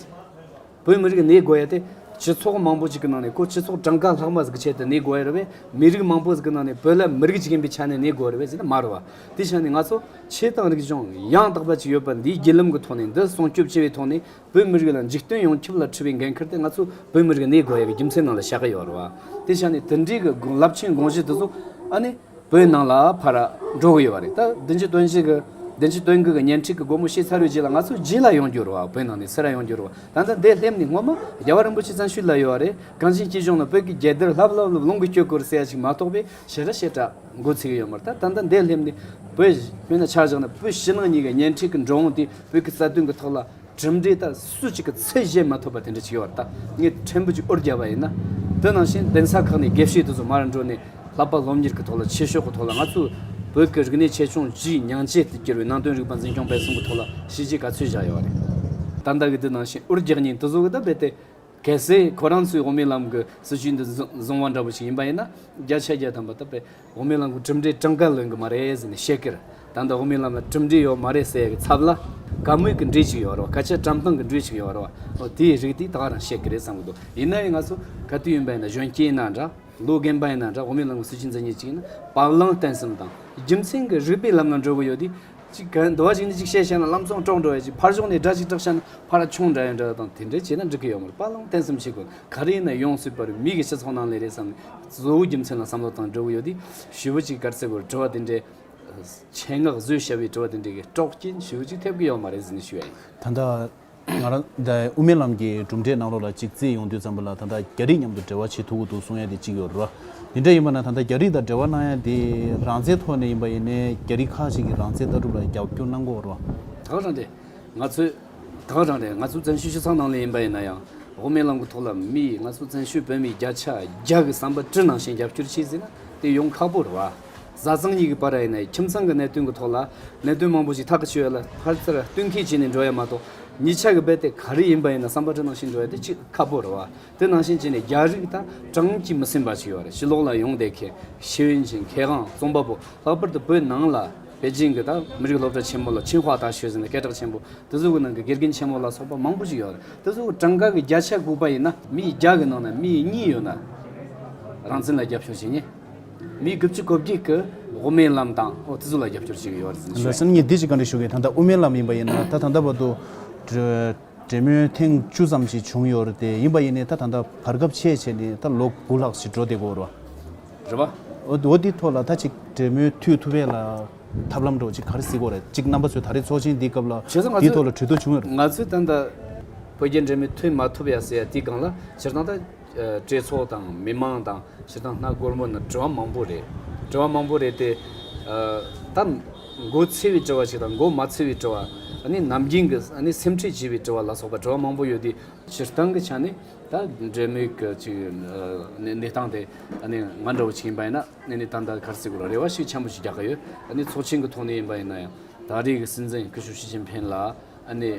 བོད་མི་རིགས་གནས་དགོས་ཡ་དེ་སྤྱི་ཚོགས་མང་པོ་ཅིག་གི་ནང་ནས། ཁོ་སྤྱི་ཚོགས་གྲངས་ཀ་ལྷག་མ་ཟིག་གི་ཆེད་དུ་གནས་དགོས་ཡ་རེད་པས། མི་རིགས་མང་པོ་ཟིག་གི་ནང་ནས་བོད་ལ་མི་རིགས་ཅིག་ཡིན་པའི་ཆ་ནས་གནས་དགོས་རེད་པས་ཟེར་ན་མ་རེད་བ། དེ་ཆ་ནས་ང་ཚོ་ཆོས་དང་རིག་གཞུང་ཡང་དག་པ་ཅིག་ཡོད་པ་འདིའི་བརྒྱུད་ལམ་གྱི་ཐོག་ནས། འདི་སྲུང་སྐྱོབ་བྱེད་པའི་ཐོག་ནས། བོད་མི་རིགས་ལ་འཇིག་རྟེན་ཡོངས་ཁྱབ་ལ་འཁྲི་བའི་འགན་ཁུར་དེ་ང་ཚོ་བོད་མི་རིགས་གནས་དགོས་ཡ་གི་རྒྱུ་མཚན་ནང་ལ་བཞག་གི་ཡོད་རེད་བ། དེ་ཆ་ནས་དེ་འདྲའི་གི་དགོངས། རླབས་ཆེན་དགོངས་གཞི་དེ་ཚོ་ཨ་ནི་བོད་ནང་ལ་ཕར་འགྲོ་གི་ཡོད་རེད། ད་བདུན་ཅུ་དོན་བཞི་གི། བདུན་ཅུ་དོན་དགུ་གི་གཉེན་སྒྲིག་གི་སྒོ་མོ་ཕྱེ་ཚར་བའི་རྗེས་ལ་ང་ཚོ་རྗེས་ལ་ཡོང་རྒྱུ་རེད་བ། བོད་ནང་ནས་ཚུར་ཡོང་རྒྱུ་རེད་བ། ད་ལྟ་འདིར་སླེབས་ནས་སྔོན་མ་རྒྱལ་བ་རིན་པོ་ཆེ་བཙན་བྱོལ་ལ་ཡོད་རེད། གངས་ཅན་སྐྱིད་གཤོངས་ནས་བོད་ཀྱི་རྒྱལ་དར་ལྷབ་ལྷབ་ལྷབ་རླུང་གིས་སྐྱོད་དགོས་རེད་ཟེར་ཡ་ཞིག་མ་གཏོགས་པའི་ཞེ་དྲག་ཞེ་དྲག་མགོ་ཚོས་ཀྱི་ཡོད་མ་རེད། ད་ད་ལྟ་འདིར་སླེབས་ནས་བོད། དཔེར་ན་ཆ་བཞག་ན་བོད་ཕྱི་ནང་གཉིས་ཀྱི་གཉེན་སྒྲིག་གི་འགྲོ་འོང་དེ། བོད་ཀྱི་རྩ་དོན་གྱི་ཐོག་ལ་གྲུབ་འབྲས་ད་སུ་གཅིག་གིས་ཚད་གཞལ་མ་ཐུབ་པ་དེ་འདྲ་ཅིག་ཡོད་རེད། ད་ངས་ཕྲན་བུ་ཅིག་འུར་བརྒྱབ་པ་ཡིན་ན། དེ་ནང་བཞིན་གདན་ས་ཁག་ནས་དགེ་བཤེས་དེ་ཚོ་མར་འགྲོ་ནས་བསླབ་པ་སློབ་གཉེར་གྱི་ཐོག་ལ། ཆོས་ཕྱོགས་ཀྱི་ཐོག་ལ། ང་ཚོའི་བོད་ཀྱི་རིག་གནས་ཆེ་ཆུང་བཅས་ཉིང་བཅུད་དུ་གྱུར་བའི་ནང་དོན་རིག་པ་འཛིན་སྐྱོང་སྤེལ་གསུམ་གྱི་ཐོག་ལ་བྱས་རྗེས་ག་ཚོད་བཞག་ཡོད་རེད། ད་ལྟ་གི་དེ་ནང་བཞིན་འུར་རྒྱག་མཁན་དེ་ཚོ་གིས་ད་རྦད་དེ་ གལ་སྲིད་ཁོ་རང་ཚོས་དབུ་མའི་ལམ་གྱི་སྲིད་བྱུས་འདི་བཟུང་བཟུང་བ་འདྲ་པོ་ཞིག་ཡིན་པ་ཡིན་ན། བརྒྱ་ཆ་བརྒྱ་ཐམ་པ་ད་དཔེ་དབུ་མའི་ལམ་གྱི་གྲུབ་འབྲས་གྲངས་ཀ་ལོན་གྱི་མ་རེད་ཟེར་ནས་བཤད་ཀྱི་རེད། ད་ལྟ་དབུ་མའི་ལམ་ལ་གྲུབ་འབྲས་ཡོད་མ་རེད་ཟེར་ཡ་གི་ཚབ་ལ། དགའ་མོས་ཀྱི་འབྲས་ཅིག་ཡོད་རེད་བ། སྐད་ཆ་བཀྲམ་སྟངས་ཀྱི་འབྲས་ཅིག་ཡོད་རེད་བ། འོ་དེའི་རིགས་དེ་ད་ག་རང་བཤད་ཀྱི་རེད་བསམ་གྱི་འདུག་ཡིན་ན་ཡང་ང་ཚོ་ག་དུས་ཡིན་པ་ཡིན་ན། གཞོན་སྐྱེས་ཡིན་ན་འདྲ། ལོ་རྒན་པ་ཡིན་ན་འདྲ། དབུ་མའི་ལམ་གྱི་སྲིད་བྱུས་འཛིན་མཁན་ཅིག་ཡིན་ན། བབ་བརླིང་བརྟན་གསུམ་དང་རྒྱུ་མཚན་གྱི་རིགས་པའི་ལམ་ལ་འགྲོ་གི་ཡོད་དུས། ཅིག་ག་འདི་བ་ཞིག་ནས་ཅིག་བཤད་བཤད་ན་ལམ་སང་དཀྲོག་འགྲོ་ཡ། ཅིག་ཕར་ཕྱོགས་ནས་སྒྲ་ཅིག་གྲགས་བཤད་ན་ཕར་ཆུང་འདྲ་ཡ་འདྲ་དང་དེ་འདྲ་བྱས་ན་འགྲིག་གི་ཡོད་མ་རེད། བབ་བརླིང་བརྟན་གསུམ་བྱེད་དགོས། ག་རེ་ཡིན་ན་ཡོང་སྲིད་པ་རེད། མི་གི་སྤྱི་ཚོགས་ནང་ལས་རེད་བསམ་ནས་གཙོ་བོ་རྒྱུ་མཚན་ལ་བསམ་བློ་བཏང་འགྲོ་གི་ཡོད་དུས། ཞེ་པོ་ཅིག་ག་རེ་ཟེར་དགོས་རེད། དྲི་བ་དེ་འདྲའི་ཆེད་མངགས་བཟོས་བྱ་བའི་དྲི་བ་དེ་འདྲའི་གི་དཀྲོག་རྐྱེན་ཞེ་པོ་ཅིག་ཐེབས་ཀྱི་ཡོད་མ་རེད་ཟེར་ནས་ཞུ་ཡ་ཡིན། ད་ལྟ་ང་རང་ད་དབུ་མའི་ལམ་གྱི་གྲུབ་འབྲས་ནང་ལོགས་ལ་ཅིག་བརྩིས་ཡོང་དུས་ཙམ་པ་ལ། ད་ལྟ་རྒྱ་རིགས་མཉམ་དུ་འབྲེལ་བ་བྱེད་ཐུབ་ཀྱི་འདུག་གསུང་ཡ་དེ་གཅིག་ཡོད་རེད་བ། དེ་འདྲ་ཡིན་པ་ན་ད་ལྟ་རྒྱ་རིགས་དང་འབྲེལ་བ་གནང་ཡ་དེ་རང་བཙན་ཐོག་ནས་ཡིན་པ་ཡིན་ནའི། རྒྱ་རིགས་ཁག་ཅིག་གིས་རང་བཙན་ལྟ་གྲུབ་ལ་རྒྱབ་སྐྱོར་གནང་གི་ཡོད་རེད་བ། ད་ག་རང་རེད། ང་ཚོས་ད་ག་རང་རེད། ང་ཚོ་བཙན་བྱོལ་སྤྱི་ཚོགས་ནང་ལ་ཡིན་པ་ཡིན་ན་ཡང་། དབུ་མའི་ལམ་གྱི་ཐོག་ལ་མིས་ང་ཚོ་བཙན་བྱོལ་བོད་མིས་བརྒྱ་ཆ་བརྒྱ་གི་བསམ་པ་དྲི་ནང་བཞིན་རྒྱབ་སྐྱོར་བྱས་ཟེར་ན་དེ་ཡོང་ཁག་པོ་རེད་བ། བཟའ་ཚང་གཉིས་ཀྱི་བར་ཡིན་ན་ཡང་ཁྱིམ་ཚང་གི་གནད་དོན་གྱི་ཐོག་ལ། གནད་དོན་མང་པོ་ཞིག་ཐག་གིས་ཆོད་ཡ་ལ་ཕར་ཚུར་བསྟུན་མཁས་བྱས་ནས་འགྲོ་ཡ་མ་གཏོགས། གཉིས་ཆ་གི་རྦད་དེ་ག་རེ་ཡིན་པ་ཡིན་ན་བསམ་པ་དྲི་ནང་བཞིན་འགྲོ་ཡ་དེ་ཅིག་ཁག་པོ་རེད་བ། དེ་ནང་བཞིན་བྱས་ནས་རྒྱ་རིགས་ད་གྲངས་ཀྱིས་མི་ཟིན་པ་ཞིག་ཡོད་རེད། ཕྱི་ལོགས་ལ་ཡོང་བསྡད་མཁན་ཤེས་ཡོན་ཅན་མཁས་དབང་རྩོམ་པ་པོ། ལྷག་པར་དུ་བོད་ནང་ལ་པེ་ཅིང་གི་ད་མི་རིགས་སློབ་གྲྭ་ཆེན་མོ་ལ་ཆིང་ཧྭ་大学ཟེར་ནས་སྐད་གྲགས་ཆེན་པོ། དེ་ཚོ་གི་ནང་གི་དགེ་རྒན་ཆེན་མོ་ལ་སོགས་པ་མང་པོ་ཞིག་ཡོད་རེད། དེ་ཚོ་གི་གྲངས་ཀ་གི་བརྒྱ་ཆ་དགུ་པ་ཡིན་ན། མི་བརྒྱ་གི་ནང་ན་མི་གཉིས་ཡོད་ན་རང་བཙན་ལ་རྒྱབ་སྐྱོར་བྱེད་མཁན། མི་དགུ་བཅུ་གོ་བརྒྱད་ཀྱིས་དབུ་མའི་ལམ་དང་འོ་དེ་ཚོ་ལ་རྒྱབ་སྐྱོར་བྱེད་ཀྱི་ཡོད་རེད་ཟེར་ནས་ལགས་སོ། ངས་འདི་ཅིག་བཀའ་འདྲི་ཞུ་གི་ཡིན། ད་ལྟ་དབུ་མའི་ལམ་ཡིན་པ་ཡིན་ན། ད་ད་ལྟ་བར་དུ་འབྲེལ་མོལ་ཐེངས་བཅུ་ཙམ་ཞིག་བྱུང་ཡོད་རེད་དེ། ཡིན་པ་ཡིན་ནའི་ད་ད་ལྟ་བར་སྐབས་ཕྱེ་བྱས་ནས་ད་ལོ་དགུ་ལྷག་ཞིག་འགྲོ་བསྡད་ཀྱི་ཡོད་རེད་བ། རེད་བ། འོ་འོ་འདི་ཐོག་ལ་ད་ཅིག་འབྲེལ་མོལ་མཐུད་ཐུབ་ཡས་ལ་ཐབས་ལམ་འདྲ་བོ་ཅིག་ག་རེ་གཟིགས་ཀྱི་ཡོད་རེད། ཅིག་རྣམ་པ་ཚོས་ད་རེས་ཚོགས་ཆེན་འདིའི་སྐབས་ལ་བྱས་ཙང་ང་འདིའི་ཚོས་ཐོག་ལ་གྲོས་བསྡུར་བྱུང་ཡོད་རེད། ང་ཚོས་ད་ལྟ་བོད་རྒྱ་འབྲེལ་མོལ་མཐུད་མ་ཐུབ་ཡ་ཟེར་ཡ་དེའི་སྒང་ལ་སྤྱིར་བཏང་ད་གྲོས་ཚོགས་དང་མི་མང་དང་། སྤྱིར་བཏང་སྣ་སྒོར་མོ་ནི་དྲི་བ་མང་པོ་རེད། དྲི་བ་མང་པོ་རེད་དེ། ཨ། ད་མགོ་ཚོས་པའི་དྲི་བ་ཞིག་དང་མགོ་མ་ཚོས་པའི་དྲི་བ། ཨ་ནི་ནམ་རྒྱུན་གྱི་ཨ་ནི་སེམས་ཁྲལ་བྱེད་པའི་དྲི་བ་ལ་སོགས་པ་དྲི་བ་མང་པོ་ཡོད་དུས། སྤྱིར་བཏང་གི་ཆ་ནས་ད་འབྲེལ་མོལ་གྱི་ཅིག་ཨ་ནི་གནས་སྟངས་དེ་ཨ་ནི་ང་འདྲ་བོ་ཅིག་ཡིན་པ་ཡིན་ན། ཨ་ནི་ད་ལྟ་ག་རེ་ཟེར་དགོས་རེད། རེ་བ་ཞིག་ཆེན་པོ་ཞིག་རྒྱག་གི་ཡོད། ཨ་ནི་ཚོགས་ཆེན་གྱི་ཐོག་ནས་ཡིན་པ་ཡིན་ན་ཡང་། ད་རེས་ཀྱི་སྲིད་འཛིན་སྐུ་ཞབས་ཞི་ཅིན་ཕིན་ལ། ཨ་ནི་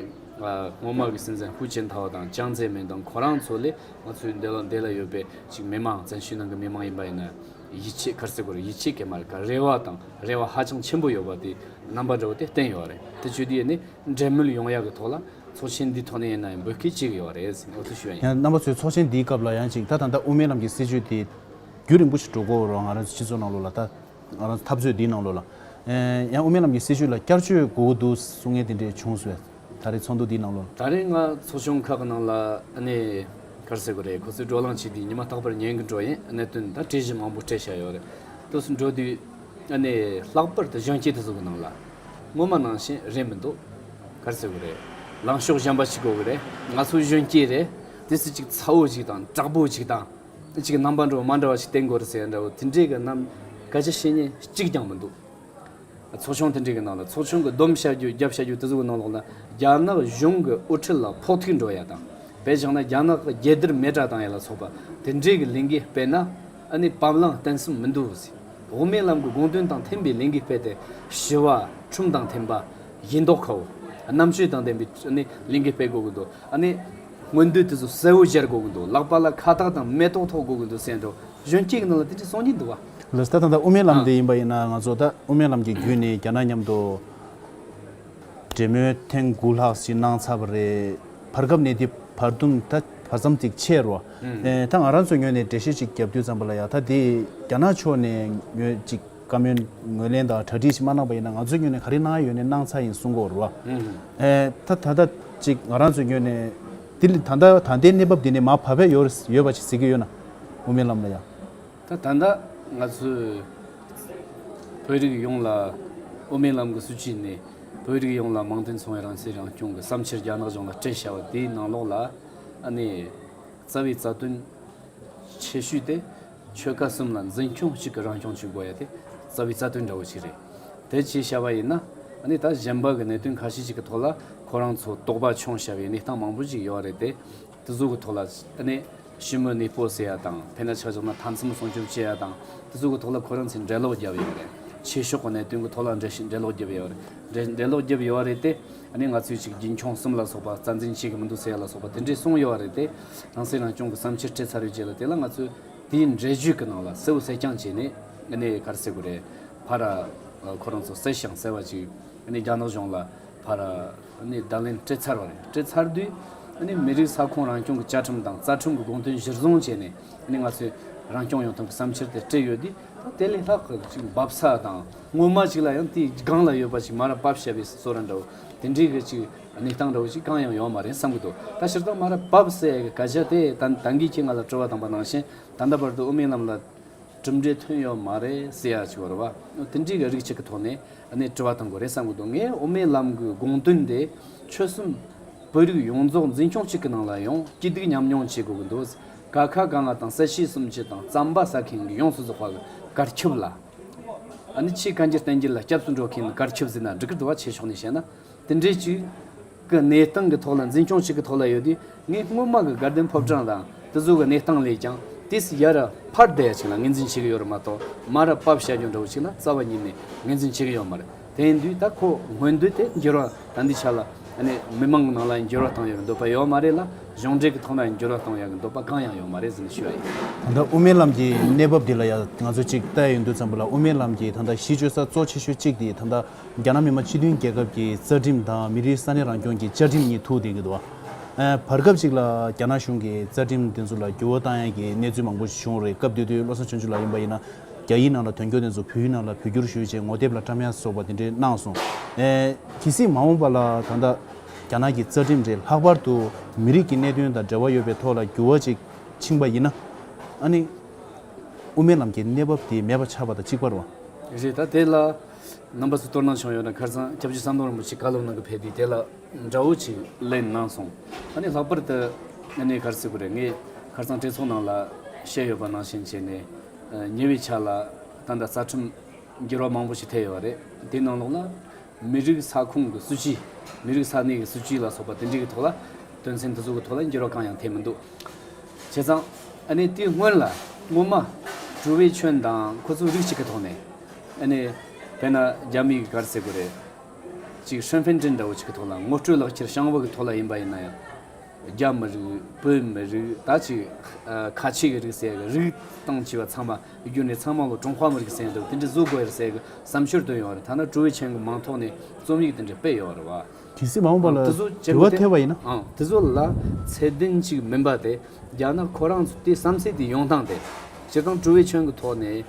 ཨ་སྔོན་མ་གི་སྲིད་འཛིན་ཧུའུ་ཅིན་ཐའོ་དང་ཅང་ཙེ་མིན་དང་ཁོ་རང་ཚོ་ལས། ང་ཚོའི་འདི་ལ་འདི་ལ་ཡོད་པའི་ཅིག་མི་མང་། བཙན་བྱོལ་ནང་གི་མི་མང་ཡིན་པ་ཡིན་ན་ཡིད་ཆེས། ག་རེ་ཟེར་དགོས་རེད། ཡིད་ཆེས་ཀྱི་མ་རེད་ཀ་རེ་བ་དང་རེ་བ་ཧ་ཅང་ཆེན་པོ་ཡོད་པ་དེ་རྣམ་པ་འདྲ་བོ་དེ་བསྟན་ཡོད་རེད། དེ་བྱས་དུས་ཨ་ནི་འབྲེལ་མོལ་ཡོང་ཡག་གི་ཐོག་ལ་ཚོགས་ཆེན་འདིའི་ཐོག་ནས་ཡིན་ན་ཡང་འབོད་སྐུལ་བྱེད་ཀྱི་ཡོད་རེད་ཟེར་འོ་ཚོད་ཞུ་ཡ་ཡིན། ཡང་རྣམ་པ་ཚོས་ཚོགས་ཆེན་འདིའི་སྐབས་ལ་ཡང་ཅིག་ད་ད་ལྟ་དབུ་མའི་ལམ་གྱི་སྲིད་བྱུས་དེ་རྒྱུན་རིང་པོ་ཞིག་འགྲོ་དགོས་རེད། ང་རང་ཚོ་སྤྱི་ཚོགས་ནང་ལོགས་ལ་ད། ང་རང་ཚོ་འཐབ་རྩོད་འདིའི་ནང་ལོགས་ལ། ཨེ། ཡང་དབུ་མའི་ལམ་གྱི་སྲིད་བྱུས་ལ་བསྐྱར་བཅོས་དགོས་ཀྱི་འདུག་གསུང་མཁན་དེ་འདྲས་བྱུང་སོང་། ད་རེས་ཚོགས་འདུ་འདིའི་ནང་ལོགས་ལ། ད་རེས་ང་ཚོགས་ཆུང་ཁག་གི་ནང་ལ་ཨ་ནི་ག་རེ་ཟེར་དགོས་རེད། ཁོ་ཚོས་བགྲོ་གླེང་བྱས་དུས་ཉི་མ་རྟག་པར་ཉན་གི་འགྲོ་ཡིན། གནད་དོན་ད་གྲོས་གཞི་མང་པོ་སྤྲད་བཞག་ཡོད་རེད། དུས་སུ་འགྲོ་དུས་ཨ་ནི་ལྷག་པར་དུ་གཞོན་སྐྱེས་དེ་ཚོ་གི་ནང་ལ་སྔོན་མ་ནང་བཞིན་རེད་མི་འདུག་ག་རེ་ཟེར་དགོས་རེད། ལངས་ཕྱོགས་གཞན་པ་ཞིག་དགོས་གི་རེད། ང་ཚོ་གཞོན་སྐྱེས་རེད། དུས་སུ་ཅིག་ཚ་བོ་ཞིག་དང་དྲག་པོ་ཞིག་དང་། ཅིག་རྣམ་པ་འདྲ་བོ་མ་འདྲ་བ་ཞིག་བསྟན་དགོས་རེད་ཟེར་འདྲ་བོ་དེ་འདྲའི་གི་རྣམ་སྐད་ཆ་བཤད་མཁན་གཅིག་ཀྱང་མི་འདུག་ཚོགས་ཆུང་དེ་འདྲའི་གི་ནང་ལ། ཚོགས་ཆུང་གི་སྡོམ་བྱ་རྒྱུ་རྒྱབ་བྱ་རྒྱུ་དེ་ཚོ་གི་ནང་ལོགས་ལ་རྒྱ་ནག་གཞུང་གི་དབུ་ཁྲིད་ལ་ཕོག་ཐུག་འགྲོ་ཡ་དང་། དཔེ་བཞག་ན་རྒྱ་ནག་གི་རྒྱལ་དར་མེ་དྲག་བཏང་ཡ་ལ་སོགས་པ་དེ་འདྲའི་གི་ལས་འགུལ་སྤེལ་ན་ཨ་ནི་བབ་བརླིང་བརྟན་གསུམ་མི་འདུག་ཟེར། དབུ་མའི་ལམ་གྱི་དགོངས་དོན་དང་མཐུན་པའི་ལས་འགུལ་སྤེལ་ཏེ་ཞི་བ་ཁྲིམས་དང་མཐུན་པ། ཡིན་མདོག་ཁ་བོ། རྣམ་དཔྱོད་དང་ལྡན་པའི་ཨ་ནི་ལས་འགུལ་སྤེལ་དགོས་ཀྱི་འདུག་ཨ་ནི་མངོན་འདོད་དེ་ཚོ་གསལ་བོ་སྦྱར་དགོས་ཀྱི་འདུག་ལག་པ་ལ་ཁ་བཏགས་དང་མེ་ཏོག་ཐོགས་དགོས་ཀྱི་འདུག་ཟེར་འགྲོ། གཞོན་སྐྱེས་ཀྱི་ནང་ལ་དེ་འདྲ་གསུང་གི་འདུག་བ། ལགས་སོ། ད་ད་ལྟ་དབུ་མའི་ལམ་ཨ་དེ་ཡིན་པ་ཡིན་ན། ང་ཚོ་ད་དབུ་མའི་ལམ་གྱི་བརྒྱུད་ནས་རྒྱ་ནག་མཉམ་དུ་འབྲེལ་མོལ་ཐེངས་དགུ་ལྷག་ཞིག་གནང་ཚར་བ་རེད། བར་སྐབས་ནས་དེ་བར་འདུམ་ད་བར་མཚམས་ཅིག་ཆད་རོ། ཨེ། ད་ང་རང་ཚོའི་ངོས་ནས་འགྲེལ་བཤད་ཅིག་བརྒྱབ་དུས་ཙམ་པ་ལ་ཡ། ད་དེ་རྒྱ་ནག་ཕྱོགས་ནས་ངོས་ཅིག་བཀའ་མོལ་ངོས་ལེན་དང་གྲ་སྒྲིག་ཞིག་མ་གནང་པ་ཡིན་ན། ང་ཚོའི་ངོས་ནས་ག་རེ་གནང་ཡ་ཡོད་ནས་གནང་ཚར་ཡིན་གསུང་གི་ཡོད་རེད་བ། ཨེ། ད་ད་ལྟ་ཅིག་ང་རང་ཚོའི་ངོས་ནས་དེ་ལ་ད་ལྟ་ད་ལྟའི་གནས་བབ་འདི་ནས་མར་བབས་ཡས་ཡོད་ཡོད་པ་ཅིག་གཟིགས་ཀྱི་ཡོད་ན། དབུ་མའི་ལམ་ལ་ཡ། ད་ད་ལྟ་ང་ཚོས་བོད་རིགས་ཡོངས་ལ་དབུ་མའི་ལམ་གྱི་སྲིད་བྱུས་ནས་བོད་རིགས་ཡོངས་ལ་མང་དུ་འཚོ་བའི་རང་སྲིད་རང་སྐྱོང་གི་བསམ་འཆར་རྒྱ་ནག་གཞུང་ལ་སྤྲད་བྱ་བ་དེའི་ནང་ལོགས་ལ། ཨ་ནི་རྩ་བའི་རྩ་དོན་ཆེ་ཤོས་དེ་ཆོལ་ཁ་གསུམ་ལ་འཛིན་སྐྱོང་གཅིག་གི་རང་སྐྱོང་བྱེད་དགོས་ཡ་དེ་རྩ་བའི་རྩ་དོན་འདྲ་བོ་ཞིག་རེད། དེ་བྱས་བྱ་བ་ཡིན་ན། ཨ་ནི་ད་གཞན་པ་གི་གནད་དོན་ཁ་ཤས་ཅིག་གི་ཐོག་ལ་ཁོ་རང་ཚོ་དོགས་པ་ཆུང་བྱ་བའི་གནས་སྟངས་མང་པོ་ཅིག་ཡོད་རེད་དེ། དེ་ཚོ་གི་ཐོག་ལ་ཨ་ནི་ཞི་མོལ་གནས་སྤོ་ཟེར་ཡ་དང་། དཔེར་ན་ཆ་བཞག་ན་མཐའ་མཚམས་སྲུང་སྐྱོབ་བྱེད་ཡ་དང་། དེ་ཚོ་གི་ཐོག་ལ་ཁོ་རང་ཚོས་འགྲེལ་ལོག་བརྒྱབ་ཡོད་རེད། ཆོས་ཕྱོགས་ཀྱི་གནད་དོན་གྱི་ཐོག་ལ་འགྲེལ་བཤད་འགྲེལ་ལོག་བརྒྱབ་ཡོད་རེད། འགྲེལ་འགྲེལ་ལོག་བརྒྱབ་ཡོད་རེད་དེ། ཨ་ནི་ང་ཚོས་ཅིག་རྒྱུན་འཁྱོངས་གསུམ་ལ་སོགས་པ་རྩ་འཛིན་བྱེད་གི་མི་འདུག་ཟེར་ཡ་ལ་སོགས་པ་དེ་འདྲས་གསུངས་ཡོད་རེད་དེ། རང་སྲིད་རང་སྐྱོང་གི་བསམ་འཆར་སྤྲད་ཚར་བའི་རྗེས་ལ་དེ་ལ་ང་ཚོས་དེའི་འགྲེལ་བརྗོད་ཀྱི་ནང་ལ་གསལ་བོ་གསལ་རྐྱང་བྱས་ནས། ཨ་ནི་ག་རེ་ཟེར་དགོས་རེད། ཕར་ཁོ་རང་ཚོ་གསལ་ཞིང་གསལ་བ་ཅིག་ཨ་ནི་རྒྱ་ནག་གཞུང་ལ་ཕར་ཨ་ནི་བརྡ་ལན་སྤྲད་ཚར་བ་རེད། སྤྲད་ཚར་དུས་ཨ་ནི་མི་རིགས་ས་ཁོངས་རང་སྐྱོང་གི་བཅའ་ཁྲིམས་དང་རྩ་ཁྲིམས་ཀྱི་དགོངས་དོན་གཞིར་བཟུང་བྱས་ནས། ཨ་ནི་ང་ཚོས་རང་སྐྱོང་ཡོང་ཐབས་ཀྱི་བསམ་འཆར་དེ་སྤྲད་ཡོད་དུས། ད་དེ་ལས་ལྷག་གི་ཅིག་འབབ་ས་དང་སྔོན་མ་ཅིག་ལ་ཡང་དེའི་སྒང་ལ་ཡོད་པ་ཅིག་མར་ཕབ་བཞག་པའི་བཟོ་འདྲ་འདྲ་བོ། དེ་འདྲའི་གི་ཅིག་གནས་སྟངས་འདྲ་བོ་ཅིག་གང་ཡང་ཡོད་མ་རེད་བསམ་གི་འདུག་ད་སྤྱིར་བཏང་མར་ཕབ་ཟེར་གི་སྐད་ཆ་དེ་ད་ད་གིན་ཁྱེད་ང་ལ་དྲི་བ་བཏང་པ་ནང་བཞིན། ད་ལྟ་བར་དུ་དབུ་མའི་ལམ་ལ་གྲུབ་འབྲས་ཐོན་ཡོད་མ་རེད་ཟེར་ཡ་ཅིག་ཡོད་རེད་བ། དེ་འདྲའི་གི་རིགས་ཅིག་གི་ཐོག་ནས་ཨ་ནི་དྲི་བ་བཏང་དགོས་རེད་བསམ་གི་འདུག་ངས་དབུ་མའི་ལམ་གི་དགོངས་དོན་དེ་ཆོལ་གསུམ་བོད་རིགས་ཡོངས་རྫོགས་འཛིན་སྐྱོང་གཅིག་གི་ནང་ལ་ཡོང་། སྐྱིད་སྡུག་མཉམ་མྱོང་བྱེད་དགོས་ཀྱི་འདུག་ཀ་ཁ་ག་ང་དང་སེར་བྱེས་གསུམ་སྤྱི་དང་རྩམ་པ་ཟ་མཁན་གྱི་ཡོངས་སུ་རྫོགས་པ་གི་བཀའ་ཁྱབ་ལ། ཨ་ནི་ཆོས་བཀའ་འགྱུར་བསྟན་འགྱུར་ལ་སྐྱབས་སུ་འགྲོ་མཁན་གྱི་བཀའ་ཁྱབ་ཟེར་ན་འགྲིག་གི་འདུག་བ། ཆོས་ཕྱོགས་ནས་བཤད་ན། དེ་འདྲའི་ཅིག་གི་གནས་སྟངས་ཀྱི་ཐོག་ལ་འཛིན་སྐྱོང་བྱེད་ཀྱི་ཐོག་ལ་ཡོད་དུས། ངས་སྔོན་མ་གི་དགའ་ལྡན་ཕོ་བྲང་དང་དེ་ཚོ་གི་གནས་སྟངས་ལས་ཀྱང་དེས་ཡར་ཕར་བསྡད་ཡ་ཅིག་ལ་ངོས་འཛིན་བྱེད་ཀྱི་ཡོད་རེད་མ་གཏོགས། མར་ཕབ་བྱ་རྒྱུ་འདྲ་བོ་ཅིག་ལ་རྩ་བ་ཉིད་ནས་ངོས་འཛིན་བྱེད་ཀྱི་ཡོད་མ་རེད། དེ་ཡིན་དུས་ད་ཁོ་སྔོན་དུས་དེ་འགྱུར་བ་ད་འདི་ཆ་ལ་ཨ་ནི་མི་མང་གི་ནང་ལ་འགྱུར་བ་གཏོང་ཡག་གི་འདོད་པ་ཡོད་མ་རེད་ལ། གཞུང་འབྲེལ་གྱི་ཐོག་ན་འགྱུར་བ་གཏོང་ཡག་གི་འདོད་པ་གང་ཡང་ཡོད་མ་རེད་ཟེར་ནས་ཞུ་ཡ་ཡིན། ད་ལྟ་དབུ་མའི་ལམ་གྱི་གནས་བབ་འདི་ལ་ཡང་ང་ཚོས་ཅིག་བལྟ་ཡོང་དུས་ཙམ་པ་ལ། དབུ་མའི་ལམ་གྱི་ད་ལྟ་གཞི་བཅོལ་ས་གཙོ་ཆེ་ཤོས་གཅིག་དེ་ད་ལྟ་རྒྱ་ནག་མི་དམངས་སྤྱི་མཐུན་རྒྱལ་ཁབ་ཀྱི་རྩ་ཁྲིམས་དང་མི་རིགས་ས་གནས་རང་སྐྱོང་གི་བཅའ་ཁྲིམས་གཉིས་ཐུག་བསྡད་ཀྱི་འདུག་བ། ཨ། བར་སྐབས་ཅིག་ལ་རྒྱ་ནག་གཞུང་གིས་རྩ་ཁྲིམས་དེ་ཚོ་ལ་འགྱུར་བ་བཏང་ཡག་གི་གནས་ཚུལ་མང་པོ་ཞིག་བྱུང་རེད། སྐབས་དེ་དུས་བློ་བཟང་ཆོས་འབྱོར་ལགས་ཡིན་པ་ཡིན་ན། རྒྱ་ཡིག་ནང་ལ་དོན་འཁྱོལ་དེ་ཚོ་བོད་ཡིག་ནང་ལ་བོད་བསྒྱུར་ཞུས་བྱས་ངོ་དེབ་ལ་བཀྲམ་ཡག་སོགས་པ་དེ་འདྲའི་གནང་སོང་། ཨེ། གལ་སྲིད་མ་འོངས་པ་ལ་ད་ལྟ་རྒྱ་ནག་གི་རྩ་ཁྲིམས་རེད། ལྷག་པར་དུ་མི་རིགས་ཀྱི་གནད་དོན་དང་འབྲེལ་བ་ཡོད་པའི་ཐོག་ལ་འགྱུར་བ་ཅིག་ཕྱིན་པ་ཡིན་ན། ཨ་ནི་དབུ་མའི་ལམ་གྱི་གནས་བབ་དེ་མེད་པ་ཆགས་པ་དང་གཅིག་པ་རེད་བ། རེད། ད་དེ་ལ་རྣམ་པ་ཚོས་དོ་སྣང་བྱུང་ཡོད་ན། ཁ་སང་སྐྱབས་རྗེ་ཟམ་གདོང་རིན་པོ་ཆེ་བཀའ་སློབ་གནང་གི་ཕེབས་དུས་དེ་ལ་འདྲ་བོ་ཅིག་གླེང་གནང་སོང་། ཨ་ནི་ལྷག་པར་དུ་ཨ་ནི་ག་རེ་ཟེར་དགོས་རེད། ངས་ཁ་སང་གྲོས་ཚོགས་ནང་ལ་བཤད་ཡོད་པ་ནང་བཞིན་བྱས་ནས། ཉེ་བའི་ཆར་ལ་ད་ལྟ་རྩ་ཁྲིམས་འགྱུར་བ་མང་པོ་ཞིག་ཐེབས་ཡོད་རེད། དེའི་ནང་ལོགས་ལ་མི་རིགས་ས་ཁོངས་ཀྱི་སྲིད་ཇུས། མི་རིགས་ས་གནས་ཀྱི་སྲིད་ཇུས་ལ་སོགས་པ་དེ་འདྲའི་གི་ཐོག་ལ། དོན་ཚན་དེ་ཚོ་གི་ཐོག་ལ་འགྱུར་བ་གང་ཡང་ཐེབས་མི་འདུག་བྱས་ཙང་ཨ་ནི་དེའི་སྔོན་ལ་སྔོན་མ་ཀྲུའུ་ཝེ་ཆོན་དང་ཁོ་ཚོ་རིགས་གཅིག་གི་ཐོག་ནས། ཨ་ནི་དཔེར་ན་རྒྱ་མིའི་ག་རེ་ཟེར་དགོས་རེད། ཅིག་ཧྲེན་ཧྥེན་ཀྲིན་འདྲ་བོ་ཅིག་གི་ཐོག་ལ། ངོ་སྤྲོད་ལག་ཁྱེར་བྱང་བུ་གི་ཐོག་ལ་ཡིན་པ་ཡིན་ན་ཡང་། རྒྱ་མི་རིགས། བོད་མི་རིགས། ད་ཅིག་ཨ། ཁ་ཆེ་གི་རིགས་ཟེར་གི་རིགས་དང་བཅས་པ་ཚང་མ་བསྒྱུར་ནས་ཚང་མ་ལོ་ཀྲུང་ཧྭ་མི་རིགས་ཟེར་འདུག་དེ་འདྲ་བཟོ་དགོས་ཡ་རེད་ཟེར་གི་བསམ་ཤོར་བཏོན་ཡོད་རེད། ཐ་ན་ཀྲུའུ་ཝེ་ཆོན་གི་མིང་ཐོག་ནས་རྩོམ་ཡིག་དེ་འདྲ་སྤེལ་ཡོད་རེད་བ། གལ་སྲིད་མ་འོངས་པ་ལ་དེ་ཚོ་བྱེད་འགྱུར་བ་དགོས་ཏེ། ཐེབས་པ་ཡིན་ན། ཨང་། དེ་ཚོ་ལ་ཚད་ལྡན་ཅིག་མིན་པ་དེ། རྒྱ་ནག་ཁོ་རང་ཚོ་དེ་བསམ་ཚུལ་དེ་ཡོང་སྟངས་དེ། སྤྱིར་བཏང་ཀྲུའུ་ཝེ་ཆོན་གི་ཐོག་ནས།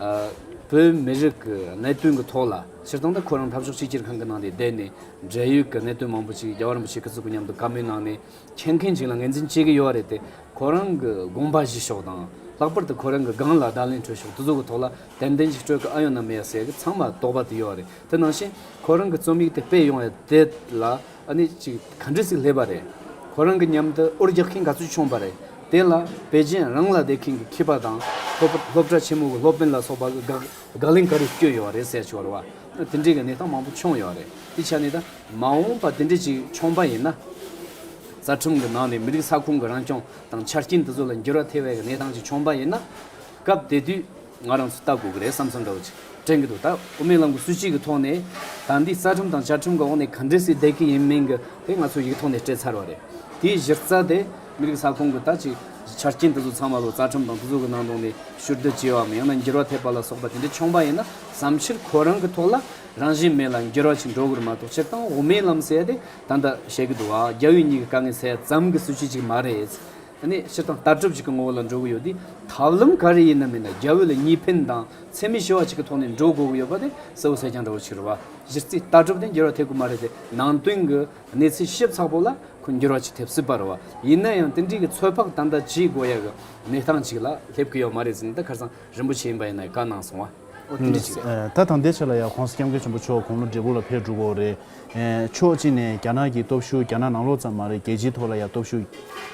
ཨ། བོད་མི་རིགས་ཀྱི་གནད་དོན་གྱི་ཐོག་ལ། སྤྱིར་བཏང་ད་ཁོ་རང་འཐབ་ཕྱོགས་གཅིག་གྱུར་ཁང་གི་ནང་ནས་བསྡད་ནས། འབྲེལ་ཡོད་ཀྱི་གནད་དོན་མང་པོ་ཅིག་རྒྱལ་བ་རིན་པོ་ཆེ་སྐུ་ཚབ་ཀྱི་མཉམ་དུ་བཀའ་མོལ་གནང་ནས་མཁྱེན་མཁན་ཅིག་ལ་ངོས་འཛིན་བྱེད་ཀྱི་ཡོད་རེད་དེ། ཁོ་རང་གི་དགོངས་པ་བཞེས་ཕྱོགས་དང་། ལྷག་པར་དུ་ཁོ་རང་གི་སྒང་ལ་བརྡ་ལན་སྤྲོད་ཕྱོགས་དེ་ཚོ་གི་ཐོག་ལ་ཏན་ཏན་ཅིག་སྤྲོད་ཀྱི་ཨ་ཡོད་ན་མེད་ཡ་ཟེར་གི་ཚང་མ་དོགས་པ་དེ་ཡོད་རེད། དེ་ནང་བཞིན་ཁོ་རང་གི་རྩོམ་ཡིག་དེ་སྤེལ་ཡོང་ཡ་དེ་ལ། ཨ་ནི་ཅིག་ག་འདྲ་ཞིག་སླེབས་པ་རེད། ཁོ་རང་གི་མཉམ་དུ་འོར་རྒྱག་མཁན་ག་ཚོད་བྱུང་བ་རེད། དེ་ལ་པེ་ཅིན་རང་ལ་བསྡད་མཁན་གྱི་མཁས་པ་དང་། སློབ་སློབ་གྲྭ་ཆེན་མོ་གི་སློབ་དཔོན་ལ་སོགས་པ་གི་དགག་དགག་ལན་ག་རེ་བསྐྱོན་ཡོད་རེད་ཟེར་ཆོག་རེད་བ། དེ་འདྲའི་གི་གནས་སྟངས་མང་པོ་བྱུང་ཡོད་རེད། དེ་ཆ་ནས་ད་མ་འོངས་པ་དེ་འདྲ་ཅིག་བྱུང་པ་ཡིན་ན། རྩ་ཁྲིམས་ཀྱི་ནང་ནས་མི་རིགས་ས་ཁོངས་ཀྱི་རང་སྐྱོང་དང་ཆ་རྐྱེན་དེ་ཚོ་ལ་འགྱུར་བ་ཐེབས་པའི་གི་གནས་སྟངས་ཅིག་བྱུང་པ་ཡིན་ན། སྐབས་དེ་དུས་ང་རང་ཚོ་ལྟ་དགོས་ཀྱི་རེད་བསམ་བསམ་འདྲ་བོ་ཅིག་དྲན་གྱི་འདུག་ད་དབུ་མའི་ལམ་གྱི་སྲིད་བྱུས་ཀྱི་ཐོག་ནས་ད་འདི་རྩ་ཁྲིམས་དང་བཅའ་ཁྲིམས་ཀྱི་འོག་ནས་ག་འདྲས་སེ་བསྡད་ཀྱི་ཡིན་མིན་གྱི་དེ་ང་ཚོ་ཡིག་ཐོག་ནས་སྤྲད་ཚར་བ་རེད། དེའི་གཞི་རྩ་དེ་མི་རིགས་ས་ཁོངས་ཀྱི་ད་ཅིག་ཆ་རྐྱེན་དེ་ཚོ་ཚང་མ་ལོ་རྩ་ཁྲིམས་དང་དེ་ཚོ་གི་ནང་དོན་ནས་ཕྱིར་བསྡུ་བྱས་པའམ་ཡང་ན་འགྱུར་བ་ཐེབས་པ་ལ་སོགས་པ་དེ་འདྲ་བྱུང་བ་ཡིན་ན། བསམ་ཕྱིར་ཁོ་རང་གི་ཐོག་ལ་རང་བཞིན་མེད་ལ་འགྱུར་བ་ཞིག་འགྲོ་གི་རེད་མ་གཏོགས། སྤྱིར་བཏང་དབུ་མའི་ལམ་ཟེར་ཡ་དེ་ད་ལྟ་བཤད་ཀྱི་འདུག་བ། རྒྱལ་བའི་གཉིས་ཀྱི་དཀའ་ངལ་སེལ་ཡ་ཙམ་གྱི་སྲིད་བྱུས་ཅིག་མ་རེད། ཨ་ནི་སྤྱིར་བཏང་ལྟ་གྲུབ་ཅིག་གི་ངོ་བོ་ལ་འགྲོ་གི་ཡོད་དུས། ཐབས་ལམ་ག་རེ་ཡིན་ན་མིན་ན་རྒྱལ་བོ་ལ་གཉིས་ཕན་དང་འཚེ་མེད་ཞི་བ་ཅིག་གི་ཐོག་ནས་འགྲོ་དགོས་ཀྱི་ཡོད་པ་དེ་གསལ་བོ་གསལ་རྐྱང་འདྲ་བོ་ཞིག་རེད་བ། གཞི་རྩའི་ལྟ་གྲུབ་དེ་འགྱུར་བ་ཐེབས་ཀྱི་མ་རེད་དེ། ནང་དོན་གྱི་གནས་ཚུལ་ཞིབ་ཚགས་པོ་ལ་ཁོ་འགྱུར་བ་ཅིག་ཐེབས་སྲིད་པ་རེད་བ། ཡིན་ན་ཡང་དེ་འདྲའི་གི་ཚོད་དཔག་ད་ལྟ་བྱེད་དགོས་ཡ་གི་གནས་སྟངས་ཅིག་ལ་སླེབས་ཀྱི་ཡོད་མ་རེད་ཟེར་ནས། ད་ཁ་སང་རིན་པོ་ཆེ་ཡིན་པ་ཡིན་ན་བཀའ་གནང་སོང་བ། འོ་དེ་འདྲ་ཅིག་རེད། ཨ། ད་ད་ལྟའི་ཆ་ལ་ཡ་༸གོང་ས་༸སྐྱབས་མགོན་ཆེན་པོ་མཆོག་དགུང་ལོ་བགྲེས་པོ་ལ་ཕེབས་འགྲོ་གི་ཡོད་རེད། ཨེ། ཕྱོགས་གཅིག་ནས་རྒྱ་ནག་གི་སྟོབས་ཤུགས་རྒྱ་ནག་ནང་ལོགས་ཙམ་མ་རེད། རྒྱལ་སྤྱིའི་ཐོག་ལ་ཡང་སྟོབས་ཤུགས་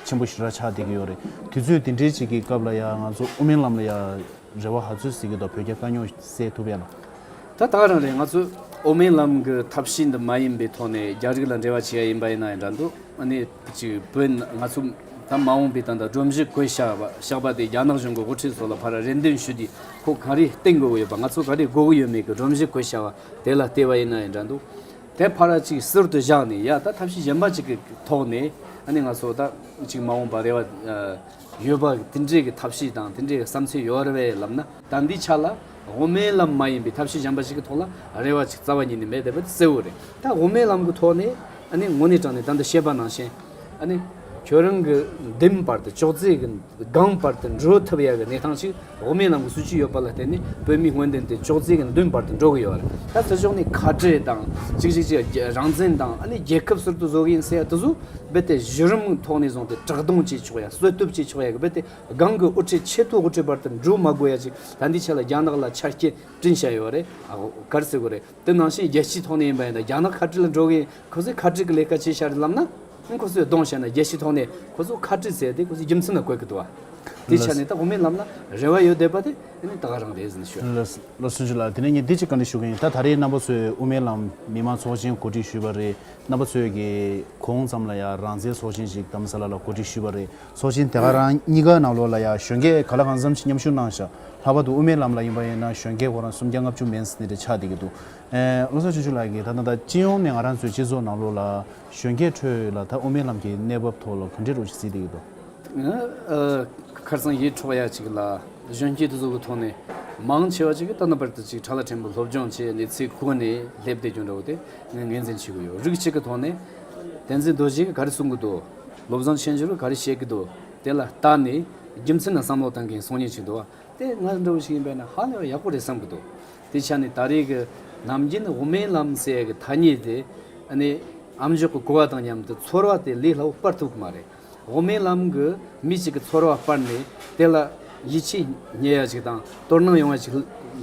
ཆེན་པོ་ཞེ་དྲག་ཆགས་བསྡད་ཀྱི་ཡོད་རེད། དུས་ཚོད་དེ་འདྲའི་ཅིག་གི་སྐབས་ལ་ཡང་ང་ཚོ་དབུ་མའི་ལམ་ལ་ཡང་རེ་བ་ག་ཚོད་གཟིགས་ཀྱི་འདུག་བོད་རྒྱ་དཀའ་རྙོག་སེལ་ཐུབ་ཡ་ལ། ད་ད་ག་རང་རེད། ང་ཚོ་དབུ་མའི་ལམ་གྱི་ཐབས་ཤེས་འདི་མ་ཡིན་པའི་ཐོག་ནས་རྒྱ་རིགས་ལ་འབྲེལ་བ་བྱེད་ཡ་ཡིན་པ་ཡིན་ན་ཡང་འདྲ་འདུག་ཨ་ནི་ཅིག་བོད་ང་ཚོ་ ད་མ་འོངས་པའི་ད་ལྟ་སྒྲོམ་གཞི་བཀོད་བཞག་པ་བཞག་པ་དེ་རྒྱ་ནག་གཞུང་གི་དབུ་ཁྲིད་ཚོ་ལ་ཕར་རེ་འདུན་ཞུ་དུས་ཁོ་ག་རེ་བསྟན་དགོས་ཀྱི་ཡོད་པ། ང་ཚོ་ག་རེ་དགོས་ཀྱི་ཡོད་མེད་ཀྱི་སྒྲོམ་གཞི་བཀོད་བཞག་པ་དེ་ལ་བལྟས་པ་ཡིན་ན་ཡང་འདྲ་འདུག་དེ་ཕར་ཅིག་ཟུར་དུ་བཞག་ནས། ཡ་ད་ཐབས་ཤེས་གཞན་པ་ཅིག་གི་ཐོག་ནས་ཨ་ནི་ང་ཚོ་ད་ཅིག་མ་འོངས་པ་རེ་བ་ཡོད་པ་དེ་འདྲའི་གི་ཐབས་ཤེས་དང་དེ་འདྲའི་གི་བསམ་ཚུལ་ཡོད་རེད་པས་ལབ་ན། ད་འདི་ཆ་ལ་དབུ་མའི་ལམ་མ་ཡིན་པའི་ཐབས་ཤེས་གཞན་པ་ཞིག་གི་ཐོག་ལ་རེ་བ་ཅིག་རྩ་བ་ཉིད་ནས་མེད་བསྡད་པ་དེ་གསལ་བོ་རེད། ད་དབུ་མའི་ལམ་གི་ཐོག་ནས་ཨ་ནི་དངོས་གནས་དྲང་ནས་ད་འདི་བཤད་པ་ནང་བཞིན་ཨ་ནི་ཁྱོད་རང་གི་མདུན་བར་དུ་ཅོག་ཙེ་གི་སྒང་བར་དུ་འགྲོ་ཐུབ་ཡ་གི་གནས་སྟངས་ཤིག་དབུ་མའི་ལམ་གི་སྲིད་བྱུས་ཡོད་པ་ལ་བརྟེན་ནས་བོད་མིའི་འོས་འདེམས་དེ་ཅོག་ཙེ་གི་མདུན་བར་དུ་འགྲོ་གི་ཡོད་རེད། ད་སྲིད་གཞུང་ནས་ཁ་བྲལ་དང་ཅིག་ཅིག་ཅིག་རང་བཙན་དང་ཨ་ནི་རྒྱལ་ཁབ་ཟུར་དུ་བཟོ་གི་ཡིན་ཟེར་ཡ་དེ་ཚོ་རྦད་དེ་གཞི་རིམ་ཐོག་ནས་བཟུང་སྟེ་དྲག་རྡུང་བྱེད་ཆོག་ཡ། གསོད་གཏུབ་བྱེད་ཆོག་ཡ་གི་རྦད་དེ་སྒང་གི་དབུ་ཁྲིད་ཆེས་མཐོའི་དབུ་ཁྲིད་བར་དུ་འགྲོ་མ་དགོས་ཡ་ཅིག་ད་འདི་ཆ་ལ་རྒྱ་ནག་ལ་ཆ་རྐྱེན་བསྐྲུན་བྱས་ཡོད་རེད། ཨ་ག་རེ་ཟེར་དགོས་རེད། དེ་ནང་བཞིན་རྒྱལ་སྤྱིའི་ཐོག་ནས་ཡིན་པ་ཡིན་ན་རྒྱ་ནག་ཁ་བྲལ་ལ་འགྲོ་གི་ཡིན། ཁོ་ཚོས་ཁ་བྲལ་གི་ལས་ཀ་བྱས་བཞག་རེད་ལབ་ན། ཁོ་ཚོས་གདོང་བཤད་ན་རྒྱལ་སྤྱིའི་ཐོག་ནས་ཁོ་ཚོ་ཁ་བྲལ་ཟེར་དེ་ཁོ་ཚོའི་རྒྱུ་མཚན་ལ་བཀོད་གི་འདུག་བ། དེའི་ཆ་ནས་ད་དབུ་མའི་ལམ་ལ་རེ་བ་ཡོད་བསྡད་པ་དེ་ཨ་ནི་ད་ག་རང་རེད་ཟེར་ནས་ཞུ། ལགས་ལགས་སོ། བྱུང་ལ་དེ་ནས་ངས་འདི་གཅིག་བཀའ་འདྲི་ཞུ་གི་ཡིན། ད་ད་རེས་རྣམ་པ་ཚོས་དབུ་མའི་ལམ་མི་མང་ཚོགས་ཆེན་གོ་སྒྲིག་ཞུས་པ་རེད། རྣམ་པ་ཚོས་ཀྱི་གོང་ཙམ་ལ་ཡང་རང་བཙན་ཚོགས་ཆེན་ཞིག་རྡ་རམ་ས་ལ་ལ་གོ་སྒྲིག་ཞུས་པ་རེད། ཚོགས་ཆེན་དེ་ག་རང་གཉིས་ཀ་ནང་ལོགས་ལ་ཡང་གཞོན་སྐྱེས་ག་ལ་གང་འཚམ་ཞིག་མཉམ་ཞུགས་གནང་ཤག་ལྷག་པར་དུ་དབུ་མའི་ལམ་ལ་ཡིན་པ་ཡིན་ན་གཞོན་སྐྱེས་ཁོ་རང་སུམ་བརྒྱ་ལྔ་བཅུ་མན་ཙམ་དེ་འདྲ་ཆགས་བསྡད་ཀྱི་འདུག་ཨེ། བློ་བཟང་ཆོས་འབྱོར་ལགས་ཀྱིས་ད་ལྟ་ད་སྤྱི་ཡོངས་ནས་ང་རང་ཚོའི་སྤྱི་ཚོགས་ནང་ལོགས་ལ་གཞོན་སྐྱེས་ཁྲོད་ལ་ད་དབུ་མའི་ལམ་གྱི་གནས་བབ་ཐོག་ལ་ག་འདྲའི་རོགས་ཅིག་གཟིགས་བསྡད་ཀྱི་འདུག་ང་ཨ་ཁ་སང་ཡིད་འཕྲོག་ཡ་ཅིག་ལ་གཞོན་སྐྱེས་དེ་ཚོ་གི་ཐོག་ནས་མང་ཆེ་བ་ཅིག་གིས་ད་ལྟ་བར་དུ་ཅིག་ཁྲ་ལ་ཕྲན་བུ་སློབ་སྦྱོང་བྱས་གནས་ཚུལ་གོ་ནས་སླེབས་བསྡད་རྒྱུ་འདྲ་བོ་དེ་ངས་ངོས་འཛིན་བྱེད་ཀྱི་ཡོད། རིགས་གཅིག་གི་ཐོག་ནས་བསྟན་འཛིན་རྡོ་རྗེ་གིས་ག་རེ་གསུང་གི་འདུག་བློ་བཟང་ཆོས་འབྱོར་གྱིས་ག་རེ་བཤད་ཀྱི་འདུག་དེ་ལ་ལྟ་ནས་རྒྱུ་མཚན་ལ་བསམ་བློ་བཏང་མཁན་སང་ཉིན་ཅིག་འདུག་བ། དེ་ང་འདྲ་བོ་ཞིག་ཡིན་པ་ཡིན་ན་ཧ་ལས་པ་ཡག་པོ་རེད་བསམ་གྱི་འདུག་དེ་ཆ་ནས་ད་རེས་ཀྱི་ནམ་རྒྱུན་དབུ་མའི་ལམ་ཟེར་ཡ་གི་ཐ་སྙད་དེ་ཨ་ནི་ཨ་མཆོག་གི་གོ་བ་དང་མཉམ་དུ་ཚོར་བ་དེ་ལས་སླ་བོ་སྤར་ཐུབ་ཀྱི་མ་རེད། དབུ་མའི་ལམ་གྱིས་མི་གཅིག་གི་ཚོར་བ་སྤར་ནས་དེ་ལ་ཡིད་ཆེས་རྙེད་ཡ་ཅིག་དང་དོ་སྣང་ཡོང་ཡ་ཅིག་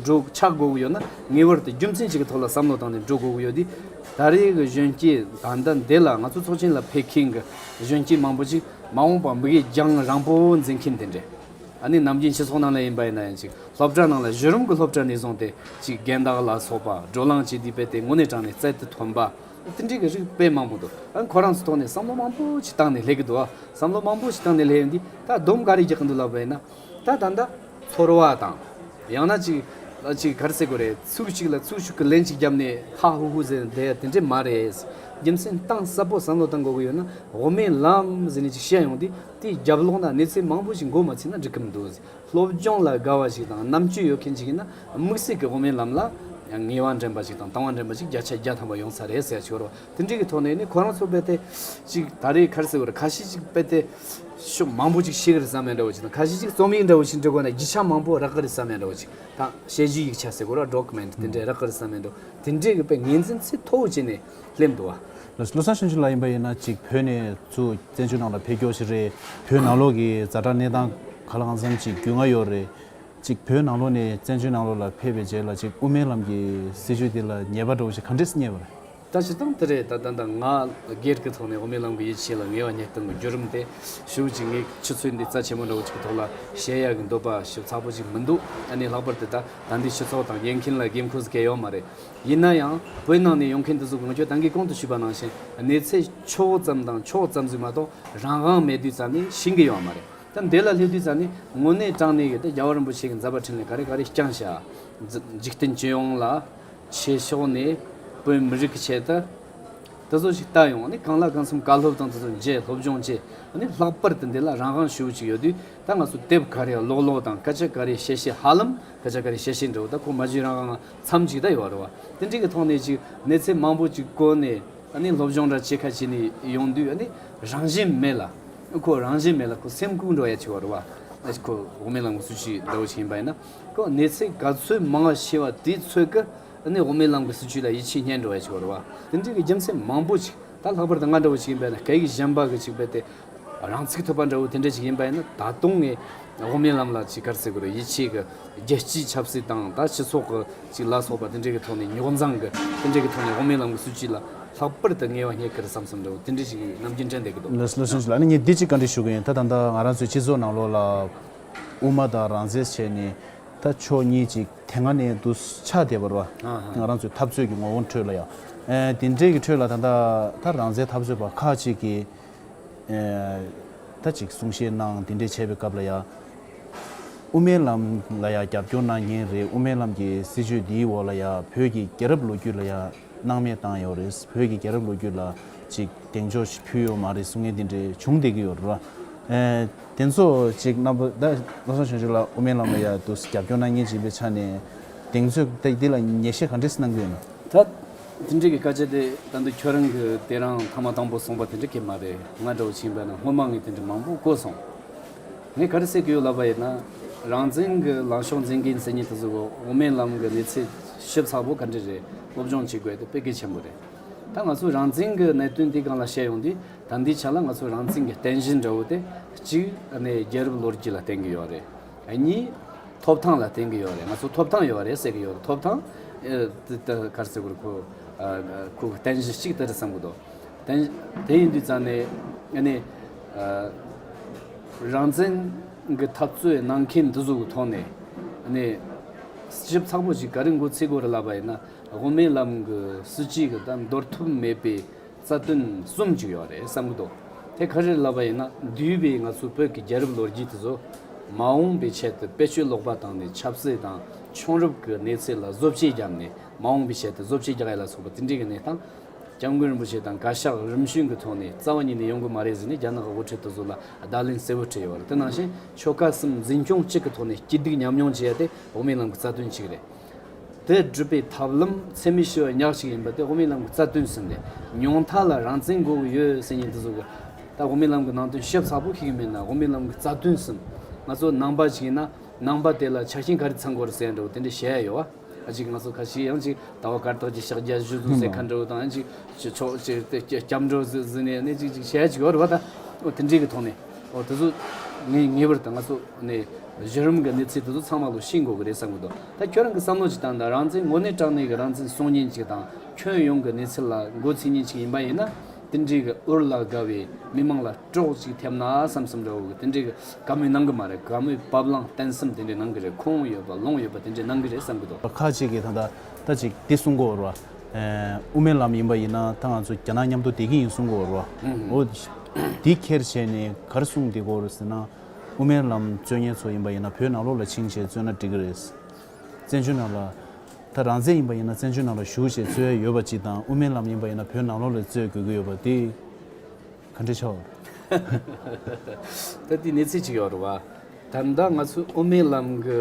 འགྲོ་ཆགས་དགོས་ཀྱི་ཡོད་ན། ངེས་པར་དུ་རྒྱུ་མཚན་གཅིག་གི་ཐོག་ལ་བསམ་བློ་བཏང་ནས་འགྲོ་དགོས་ཀྱི་ཡོད་དུས། ད་རེས་ཀྱི་གཞོན་སྐྱེས་ད་ལྟ་འདི་ལ་ང་ཚོ་ཚོགས་ཆེན་ལ་ཕེབས་མཁན་གྱི་གཞོན་སྐྱེས་མང་པོ་ཅིག་མ་འོངས་པ་མི་གི་རྒྱང་རིང་པོ་འཛིན་མཁན་དེ་འདྲས། ཨ་ནི་ནམ་རྒྱུན་སྤྱི་ཚོགས་ནང་ལ་ཡིན་པ་ཡིན་ན་ཡང་ཅིག་སློབ་གྲྭ་ནང་ལ་གཞི་རིམ་གྱི་སློབ་གྲྭ་ནས་བཟུང་སྟེ་ཅིག་རྒན་བདག་ལ་སོགས་པ་བགྲོ་གླེང་བྱེད་དུས་རྦད་དེ་དངོས་གནས་དྲང་ནས་རྩལ་དུ་ཐོན་པ་དེ་འདྲའི་གི་རིགས་དཔེ་མང་པོ་འདུག་ཨ་ནི་ཁོ་རང་ཚོའི་ཐོག་ནས་བསམ་བློ་མང་པོ་ཅིག་བཏང་ནས་སླེབས་ཀྱི་འདུག་ཨ། བསམ་བློ་མང་པོ་ཞིག་བཏང་ནས་སླེབས་ཡོང་དུས་ད་སྡོམ་ག་རེ་རྒྱག་གི་འདུག་ལབ་པ་ཡིན་ན། ད་ད་ལྟ་ཚོར་བ་དང་། ཡང་ན་ཅིག་ཅིག་ག་རེ་ཟེར་དགོས་རེད། ཚིག་གཅིག་ལ་ཚིག་གཅིག་གི་ལན་གཅིག་བརྒྱབ་ནས་ཧ་ཧུ་ཧུ་ཟེར་ནས་བསྡད་ཡ་དེ་འདྲས་མ་རེད། རྒྱུ་མཚན་གཏིང་ཟབ་པོ་བསམ་བློ་བཏང་དགོས་ཀྱི་ཡོད་ན། དབུ་མའི་ལམ་ཟེར་ནས་ཅིག་བཤད་ཡོང་དུས་དེའི་རྒྱབ་ལོགས་ན་གནས་ཚུལ་མང་པོ་ཞིག་མགོ་མ་ཚོས་ན་འགྲིག་གི་མི་འདུག་སློབ་སྦྱོང་ལ་དགའ་བ་ཞིག་དང་རྣམ་དཔྱོད་ཡོད་མཁན་ཞིག་ཡིན་ན། དམིགས་བསལ་གྱི་དབུ་མའི་ལམ་ལ་ངེས་པ་འདྲེན་པ་ཞིག་དང་དང་བ་འདྲེན་པ་ཞིག་བརྒྱ་ཆ་བརྒྱ་ཐམ་པ་ཡོང་ས་རེད་ཟེར་ཡ་ཅིག་ཡོད་རེད་བ། དེ་འདྲའི་གི་ཐོག་ནས་ནི་ཁོ་རང་ཚོ་རྦད་དེ་ཅིག་ད་རེས་ག་རེ་ཟེར་དགོས་རེད། ཁ་ཤས་ཅིག་རྦད་དེ་ཤུགས་མང་པོ་ཅིག་ཤེས་ཀྱི་རེད་བསམ་ཡ་འདྲ་བོ་ཅིག་དང་། ཁ་ཤས་ཅིག་རྩོམ་ཡིག་འདྲ་བོ་ཞིག་འབྲི་དགོས་ན་རྒྱུ་ཆ་མང་པོ་རག་གི་རེད་བསམ་ཡ་འདྲ་བོ་ཅིག་དང་། དཔྱད་བརྗོད་ཡིག་ཆ་ཟེར་དགོས་རེད། ཌོ་ཀུ་མེན་ཊི་དེ་འདྲ་རག་གི་རེད་བསམ་ཡ་འདྲ་བོ། དེ་འདྲའི་གི་དཔེ་ངོས་འཛིན་ཚད་མཐོ་བོ་བྱས་ནས་སླེབས་འདུག་བ། ལགས་སོ། བློ་བཟང་ཆོས་འབྱོར་ལགས་ཡིན་པ་ཡིན་ན་ཅིག་བོད་ནས་ཚུར་བཙན་བྱོལ་ནང་ལ་ཕེབས་སྐྱོད་ཞིག་རེད། བོད་ནང་ལོགས་ཀྱི་ཛ་དྲག་གནས་སྟངས་ག་ལ་གང་འཚམ་ཅིག་རྒྱུས་མངའ་ཡོད་རེད། ཅིག་བོད་ནང་ལོགས་ནས་བཙན་བྱོལ་ནང་ལོགས་ལ་ཕེབས་པའི་རྗེས་ལ་ཅིག་དབུ་མའི་ལམ་གྱི་སྲིད་བྱུས་འདི་ལ་ཉེས་པ་འདྲ་བོ་ཞིག་ག་འདྲས་སེ་རྙེད་པ་རེད། ད་སྤྱིར་བཏང་དེ་རེད། ད་ད་ད་ང་སྒེར་གྱི་ཐོག་ནས་དབུ་མའི་ལམ་གྱི་ཡིད་ཆེས་ལ་ངེས་པ་རྙེད་སྟངས་ཀྱི་བརྒྱུད་རིམ་དེ་ཞེ་པོ་ཅིག་ངས་ཆུ་ཚོད་འདི་རྩ་ཆེན་པོ་འདྲ་བོ་ཅིག་གི་ཐོག་ལ་བཤད་ཡག་གི་འདོད་པ་ཞེ་པོ་ཚ་པོ་ཅིག་མི་འདུག་ཨ་ནི་ལྷག་པར་དུ་ད་ད་འདི་སྤྱི་ཚོགས་དང་ཉན་མཁན་ལ་དགོས་མཁོ་ཟིག་གལ་ཡོད་མ་རེད། ཡིན་ན་ཡང་བོད་ནང་ནས་ཡོང་མཁན་དེ་ཚོ་གི་ང་ཚོས་ད་གིན་གོང་དུ་ཞུས་པ་ནང་བཞིན་གནས་ཚད་ཆོག་ཙམ་དང་ཆོག་ཙམ་ཟིག་མ་གཏོགས་རང་དབང་མེད་དུས་ཙ་ནས་ཤེས་ཀྱི་ཡོད་མ་རེད། ད་འདི་ལ་སླེབས་དུས་ཙ་ནས་དངོས་གནས་དྲང་གནས་ཀྱི་དེ་རྒྱལ་བ་རིན་པོ་ཆེ་གི་མཛད་པ་འཕྲིན་ལས་ག་རེ་ག་རེ་བསྐྱངས་ཤག་འཇིག་རྟེན་སྤྱི་ཡོངས་ལ་ཆེ་ཕྱོགས་ནས་བོད་མི་རིགས་ཀྱི་ཆེད་དུ་དེ་ཚོ་ཞིག་ལྟ་ཡོང་། ཨ་ནི་གང་ལ་གང་འཚམ་བཀའ་སློབ་དང་དེ་ཚོ་མཇལ། སློབ་སྦྱོང་བྱས། ཨ་ནི་ལྷག་པར་དུ་འདི་ལ་རང་དབང་ཞེ་པོ་ཅིག་ཡོད་དུས། ད་ང་ཚོ་དེབ་ག་རེ་ཀློག་ཀློག་དང་སྐད་ཆ་ག་རེ་བཤད་བཤད། ཧ་ལམ་སྐད་ཆ་ག་རེ་བཤད་བཤད་འདྲ་བོ། ད་ཁོ་མ་བརྗེད་རང་དབང་མཚམས་ཅིག་ད་ཡོད་རེད་བ། དེ་འདྲའི་གི་ཐོག་ནས་ཅིག་གནས་ཚད་མང་པོ་ཅིག་བཀོལ་ནས། ཨ་ནི་སློབ་སྦྱོང་འདྲ་བྱེད་ཁ་བྱས་ནས་ཡོང་དུས། ཨ་ནི་རང་བཞིན་མེད་ལ། ཁོ་རང་བཞིན་མེད་ལ་ཁོ་སེམས་ཁུག་འགྲོ་ཡ་ཆེ་བ་རེད་བ། ཨ་ཁོ་དབུ་མའི་ལམ་གྱི་སྲིད་བྱུས་འདྲ་བོ་ཞིག་ཡིན་པ་ཡིན་ན། ཁོ་གནས་ཚད་ག་ཚོད་མང་བ་ཤེས་པ་དེ་ཚོད་ཀྱི་ཨ་ནི་དབུ་མའི་ལམ་གྱི་སྲིད་བྱུས་ལ་ཡིད་ཆེས་རྙེད་འགྲོ་ཡ་ཆེ་བ་རེད་བ། དེ་འདྲའི་གི་རྒྱུ་མཚན་མང་པོ་ཅིག་ད་ལྷག་པར་དུ་ང་འདྲ་བོ་ཞིག་ཡིན་པ་ཡིན་ན། སྐད་ཡིག་གཞན་པ་གི་ཅིག་རྦད་དེ་རང་ཚུགས་ཐུབ་པ་འདྲ་བོ་དེ་འདྲ་ཅིག་ཡིན་པ་ཡིན་ན། ད་དུང་ངས་དབུ་མའི་ལམ་ལ་ཅིག་ག་རེ་ཟེར་དགོས་རེད། ཡིད་ཆེས་ཀྱི། རྒྱལ་སྤྱིའི་ཆབ་སྲིད་དང་ད་སྤྱི་ཚོགས་ཀྱི་ཅིག་ལ་སོགས་པ་དེ་འདྲའི་གི་ཐོག་ནས་རྙོག་འཛིང་གི་དེ་འདྲའི་གི་ཐོག་ནས་དབུ་མའི་ལམ་གྱི་སྲིད་བྱུས་ལ་ལྷག་པར་དུ་ངེས་པ་རྙེད་ཀྱི་རེད་བསམ་བསམ་འདྲ་བོ་དེ་འདྲའི་ཅིག་ནམ་རྒྱུན་དྲན་བསྡད་ཀྱི་འདུག་ལགས་ལགས་སོ། ལགས་ནི་ངས་འདི་གཅིག་བཀའ་འདྲི་ཞུ་གི་ཡིན། ད་ད་ལྟ་ང་རང་ཚོའི་སྤྱི་ཚོགས་ནང་ལོགས་ལ་དབུ་མ་དང་རང་བཙན་བྱས་ནས་ད་ཕྱོགས་གཉིས་ཅིག་དེ་སྔ་ནས་འདུ་ཆགས་བསྡད་པ་རེད་བ། ང་རང་ཚོའི་འཐབ་རྩོད་ཀྱི་ངོ་བོ་ཁྲོད་ལ་ཡང་། ཨེ། དེ་འདྲའི་གི་ཁྲོད་ལ་ད་ལྟ་ད་རང་བཙན་འཐབ་རྩོད་པ་ཁག་ཅིག་གིས། ཨེ། ད་ ད་ཅིག་གསུང་བཤད་གནང་དེ་འདྲས་བྱས་པའི་སྐབས་ལ་ཡ། དབུ་མའི་ལམ་ལ་ཡ་རྒྱབ་སྐྱོར་གནང་མཁན་རེད། དབུ་མའི་ལམ་གྱི་སྲིད་བྱུས་འདིའི་འོག་ལ་ཡ་བོད་ཀྱི་རྒྱལ་རབས་ལོ་རྒྱུས་ལ་ཡ་སྣང་མེད་བཏང་ཡོད་རེད། བོད་ཀྱི་རྒྱལ་རབས་ལོ་རྒྱུས་ལ་ཅིག་གདེང་འཇོག་ཞིག་ཕུལ་ཡོད་མ་རེད་གསུང་མཁན་དེ་འདྲས་བྱུང་བསྡད་ཀྱི་ཡོད་རེད་བ། ཨེ། དེ་ཚོ་ཅིག་རྣམ་པ་ད་བློ་བཟང་ཆོས་འབྱོར་ལགས་དབུ་མའི་ལམ་ལ་ཡ་འདུག་རྒྱབ་སྐྱོར་གནང་མཁན་ཅིག་ཡིན་པའི་ཆ་ནས་གདེང་ཚོད་ད་འདི་ལ་ངེས་ཤེས་ག་འདྲས་གནང་གི་ཡོད་ན། ད་དེ་འདྲའི་གི་སྐད་ཆ་དེ་ད་འདི་ཁྱོད་རང་གི་དེ་རང་ཐེངས་མ་དང་པོ་གསུངས་པ་དེ་འདྲ་གི་མ་རེད། ང་འདྲ་བོ་ཕྱིན་པ་ན་སྔོན་མ་ངས་དེ་འདྲ་མང་པོ་གོ་སོང་། ངས་ག་རེ་ཟེར་གི་ཡོད་ལབ་པ་ཡིན་ན། རང་བཙན་གྱི་ལངས་ཕྱོགས་འཛིན་མཁན་ཟེར་མཁན་དེ་ཚོ་གི་དབུ་མའི་ལམ་གྱི་གནས་ཚུལ་ཞིབ་ཚགས་པོ་ག་འདྲ་རེད་སློབ་སྦྱོང་བྱེད་དགོས་དེ་དཔེ་གལ་ཆེན་པོ་རེད། ད་ང་ཚོ་རང་བཙན་གྱི་གནད་དོན་དེ་སྒང་ལ་བཤད་ཡོང་དུས་ད་འདིའི་ཆ་ལ་ང་ཚོ་རང་བཙན་གྱི་རྟེན་གཞི་འདྲ་བོ་དེ་གཅིག་ནས་རྒྱལ་རབས་ལོ་རྒྱུས་ལ་བརྟེན་གི་ཡོད་རེད། གཉིས། ཐོབ་ཐང་ལ་བརྟེན་གི་ཡོད་རེད། ང་ཚོ་ཐོབ་ཐང་ཡོད་རེད་ཟེར་གི་ཡོད་རེད། ཐོབ་ཐང་། ཨེ། དེ་ལྟར་ག་རེ་ཟེར་དགོས་རེད། ཁོ། ཨ། ཁོ་གི་རྟེན་གཞི་གཅིག་དེ་རེད་བསམ་གི་འདུག་དེ་དེ་ཡིན་དུས་ཙང་ནས་ཨ་ནི། ཨ། རང་བཙན་གི་འཐབ་རྩོད་གནང་མཁན་འདི་ཚོ་གི་ཐོག་ནས་ཨ་ནི། ཞིབ་ཚགས་པོ་ཞིག་ག་རེ་འགོ་ཚུགས་དགོས་རེད་ལབ་པ་ཡིན་ན། དབུ་མའི་ལམ་གྱི་སྲིད་བྱུས་ཀྱི་ད་འདོར་ཐུབ་མེད་པའི་རྩ་དོན་གསུམ་ཅིག་ཡོད་རེད་བསམ་གྱི་འདུག་དེ་ག་རེ་ལབ་པ་ཡིན་ན། འདས་པའི་ང་ཚོའི་བོད་ཀྱི་རྒྱལ་རབས་ལོ་རྒྱུས་དེ་ཚོ་མ་འོངས་པའི་ཆེད་དུ་བེད་སྤྱོད་ལོག་པ་བཏང་ནས་ཆབ་སྲིད་དང་ཁྱུང་རབས་ཀྱི་གནས་ཚད་ལ་བཟོ་བཅོས་བརྒྱབ་ནས་མ་འོངས་པའི་ཆེད་དུ་བཟོ་བཅོས་རྒྱག་ཡ་ལ་སོགས་པ་དེ་འདྲའི་གི་གནས་སྟངས། སྐྱབས་མགོན་རིན་པོ་ཆེ་དང་བཀའ་ཤག་རིམ་བྱོན་གྱི་ཐོག་ནས་རྩ་བ་ཉིད་ནས་ཡོང་གི་མ་རེད་ཟེར་ནས་རྒྱ་ནག་གི་དབུ་ཁྲིད་དེ་ཚོ་ལ་བརྡ་ལན་གསལ་བོ་བྲིས་ཡོད་རེད། དེ་ནང་བཞིན་ཆོལ་ཁ་གསུམ་འཛིན་སྐྱོང་གཅིག་གི་ཐོག་ནས་སྐྱིད་སྡུག་མཉམ་མྱོང་བྱེད་ཡ་དེ་དབུ་མའི་ལམ་གྱི་རྩ་དོན་གཅིག་རེད། དེ་སྒྲུབ་པའི་ཐབས་ལམ་འཚེ་མེད་ཞི་བ་ཉག་གཅིག་ཡིན་པ་དེ་དབུ་མའི་ལམ་གྱི་རྩ་དོན་གསུམ་རེད། ཉུང་མཐའ་ལ་རང་བཙན་དགོས་ཀྱི་ཡོད་ཟེར་མཁན་དེ་ཚོ་གི་ད་དབུ་མའི་ལམ་གྱི་ནང་དོན་ཞིབ་ཚགས་པོ་ཤེས་ཀྱི་མེད་ན། དབུ་མའི་ལམ་གྱི་རྩ་དོན་གསུམ། ང་ཚོ་ནང་པ་ཞིག་ཡིན་ན་ནང་པ་དེ་ལ་ཆ་ཤས་ག་རེ་ཚང་དགོས་རེད་ཟེར་ཡ་འདྲ་བོ་དེ་འདྲ་བཤད་ཡ་ཡོད་བ། ཨ་ཅིག་ང་ཚོ་ཁ་ཤས་ཡང་ཅིག་ཟླ་བ་སྐར་རྟགས་ཀྱི་ཕྱག་རྒྱ་བཞུ་བཟུང་ཟེར་ཁ་འདྲ་བོ་དང་། ཨ་ཅིག་ཕྱི་ཕྱོགས་ཅིག་དེ་སྐྱ་སྐྱབས་འགྲོ་ཟེར་ཟེར་ནས་ཨ་ནི་ཅིག་ཅིག་བཤད་ཡ་ཅིག་ཡོད་རེད་བ། ད་འོ་དེ་འདྲའི་གི་ཐོག་ནས་འོ་དེ་ཚོ་ངེས་ངེས་པར་དུ་ང་ཚོ་ནས་གཞི་རིམ་གྱི་གནས་ཚུལ་དེ་ཚོ་ཚང་མ་ལོ་ཤེས་དགོས་གི་རེད་བསམ་གི་འདུག་ད་ཁྱོད་རང་གི་བསམ་བློ་ཅིག་བཏང་ན། རང་བཙན་དངོས་གནས་དྲང་གནས་ཀྱི་རང་བཙན་སྲུང་མཁན་ཅིག་དང་ཁྱོན་ཡོངས་ཀྱི་གནས་ཚུལ་ལ་མགོ་ཚོས་མཁན་ཅིག་ཡིན་པ་ཡིན་ན། དེ་འདྲའི་གི་འུར་ལ་དགའ་བའི་མི་མང་ལ་སྲོག་ཅིག་ཐེབས་ན་བསམ་བསམ་འདྲ་བོ་གི་དེ་འདྲའི་གི་བཀའ་མོལ་གནང་གི་མ་རེད། བཀའ་མོལ་བབ་བརླིང་བརྟན་གསུམ་དེ་འདྲའི་གནང་གི་རེད། ཁུངས་ཡོད་པ་ལོང་ཡོད་པ་དེ་འདྲའི་གནང་གི་རེད་བསམ་གི་འདུག་ཁ་ཅིག་གིས་ད་ལྟ་ད་ཅིག་འདི་གསུང་གི་ཡོད་རེད་བ། ཨེ། དབུ་མའི་ལམ་ཡིན་པ་ཡིན་ན་ད་ང་ཚོ་རྒྱ་ནག་མཉམ་དུ་བསྡད་ཀྱི་ཡིན་གསུང་གི་ཡོད་རེད་བ། ཨུ། འོ། འདི་ཁྱེར་བྱས་ནས་ག་རེ་གསུང་བསྡད་ཀྱི་ཡོད་རེད་ཟེར་ན། དབུ་མའི་ལམ་རྩོད་མཁན་ཚོ་ཡིན་པ་ཡིན་ན་བོད་ནང་ལོགས་ལ་ཕྱིན་བྱས་རྩོད་ན་འགྲིག་གི་རེད། བཙན་བྱོལ་ནང་ལ། ད་རང་བཙན་ཡིན་པ་ཡིན་ན་བཙན་བྱོལ་ནང་ལ་བཞུགས་བྱས་རྩོད་ཡ་ཡོད་པ་ཅིག་དང་། དབུ་མའི་ལམ་ཡིན་པ་ཡིན་ན་བོད་ནང་ལོགས་ལ་རྩོད་དགོས་ཀྱི་ཡོད་པ་དེ་ག་འདྲ་ཆགས་ཡོད་རེད། ད་དེ་གནས་ཚུལ་ཅིག་ཡོད་རེད་བ། ད་ལྟ་ང་ཚོའི་དབུ་མའི་ལམ་གྱི་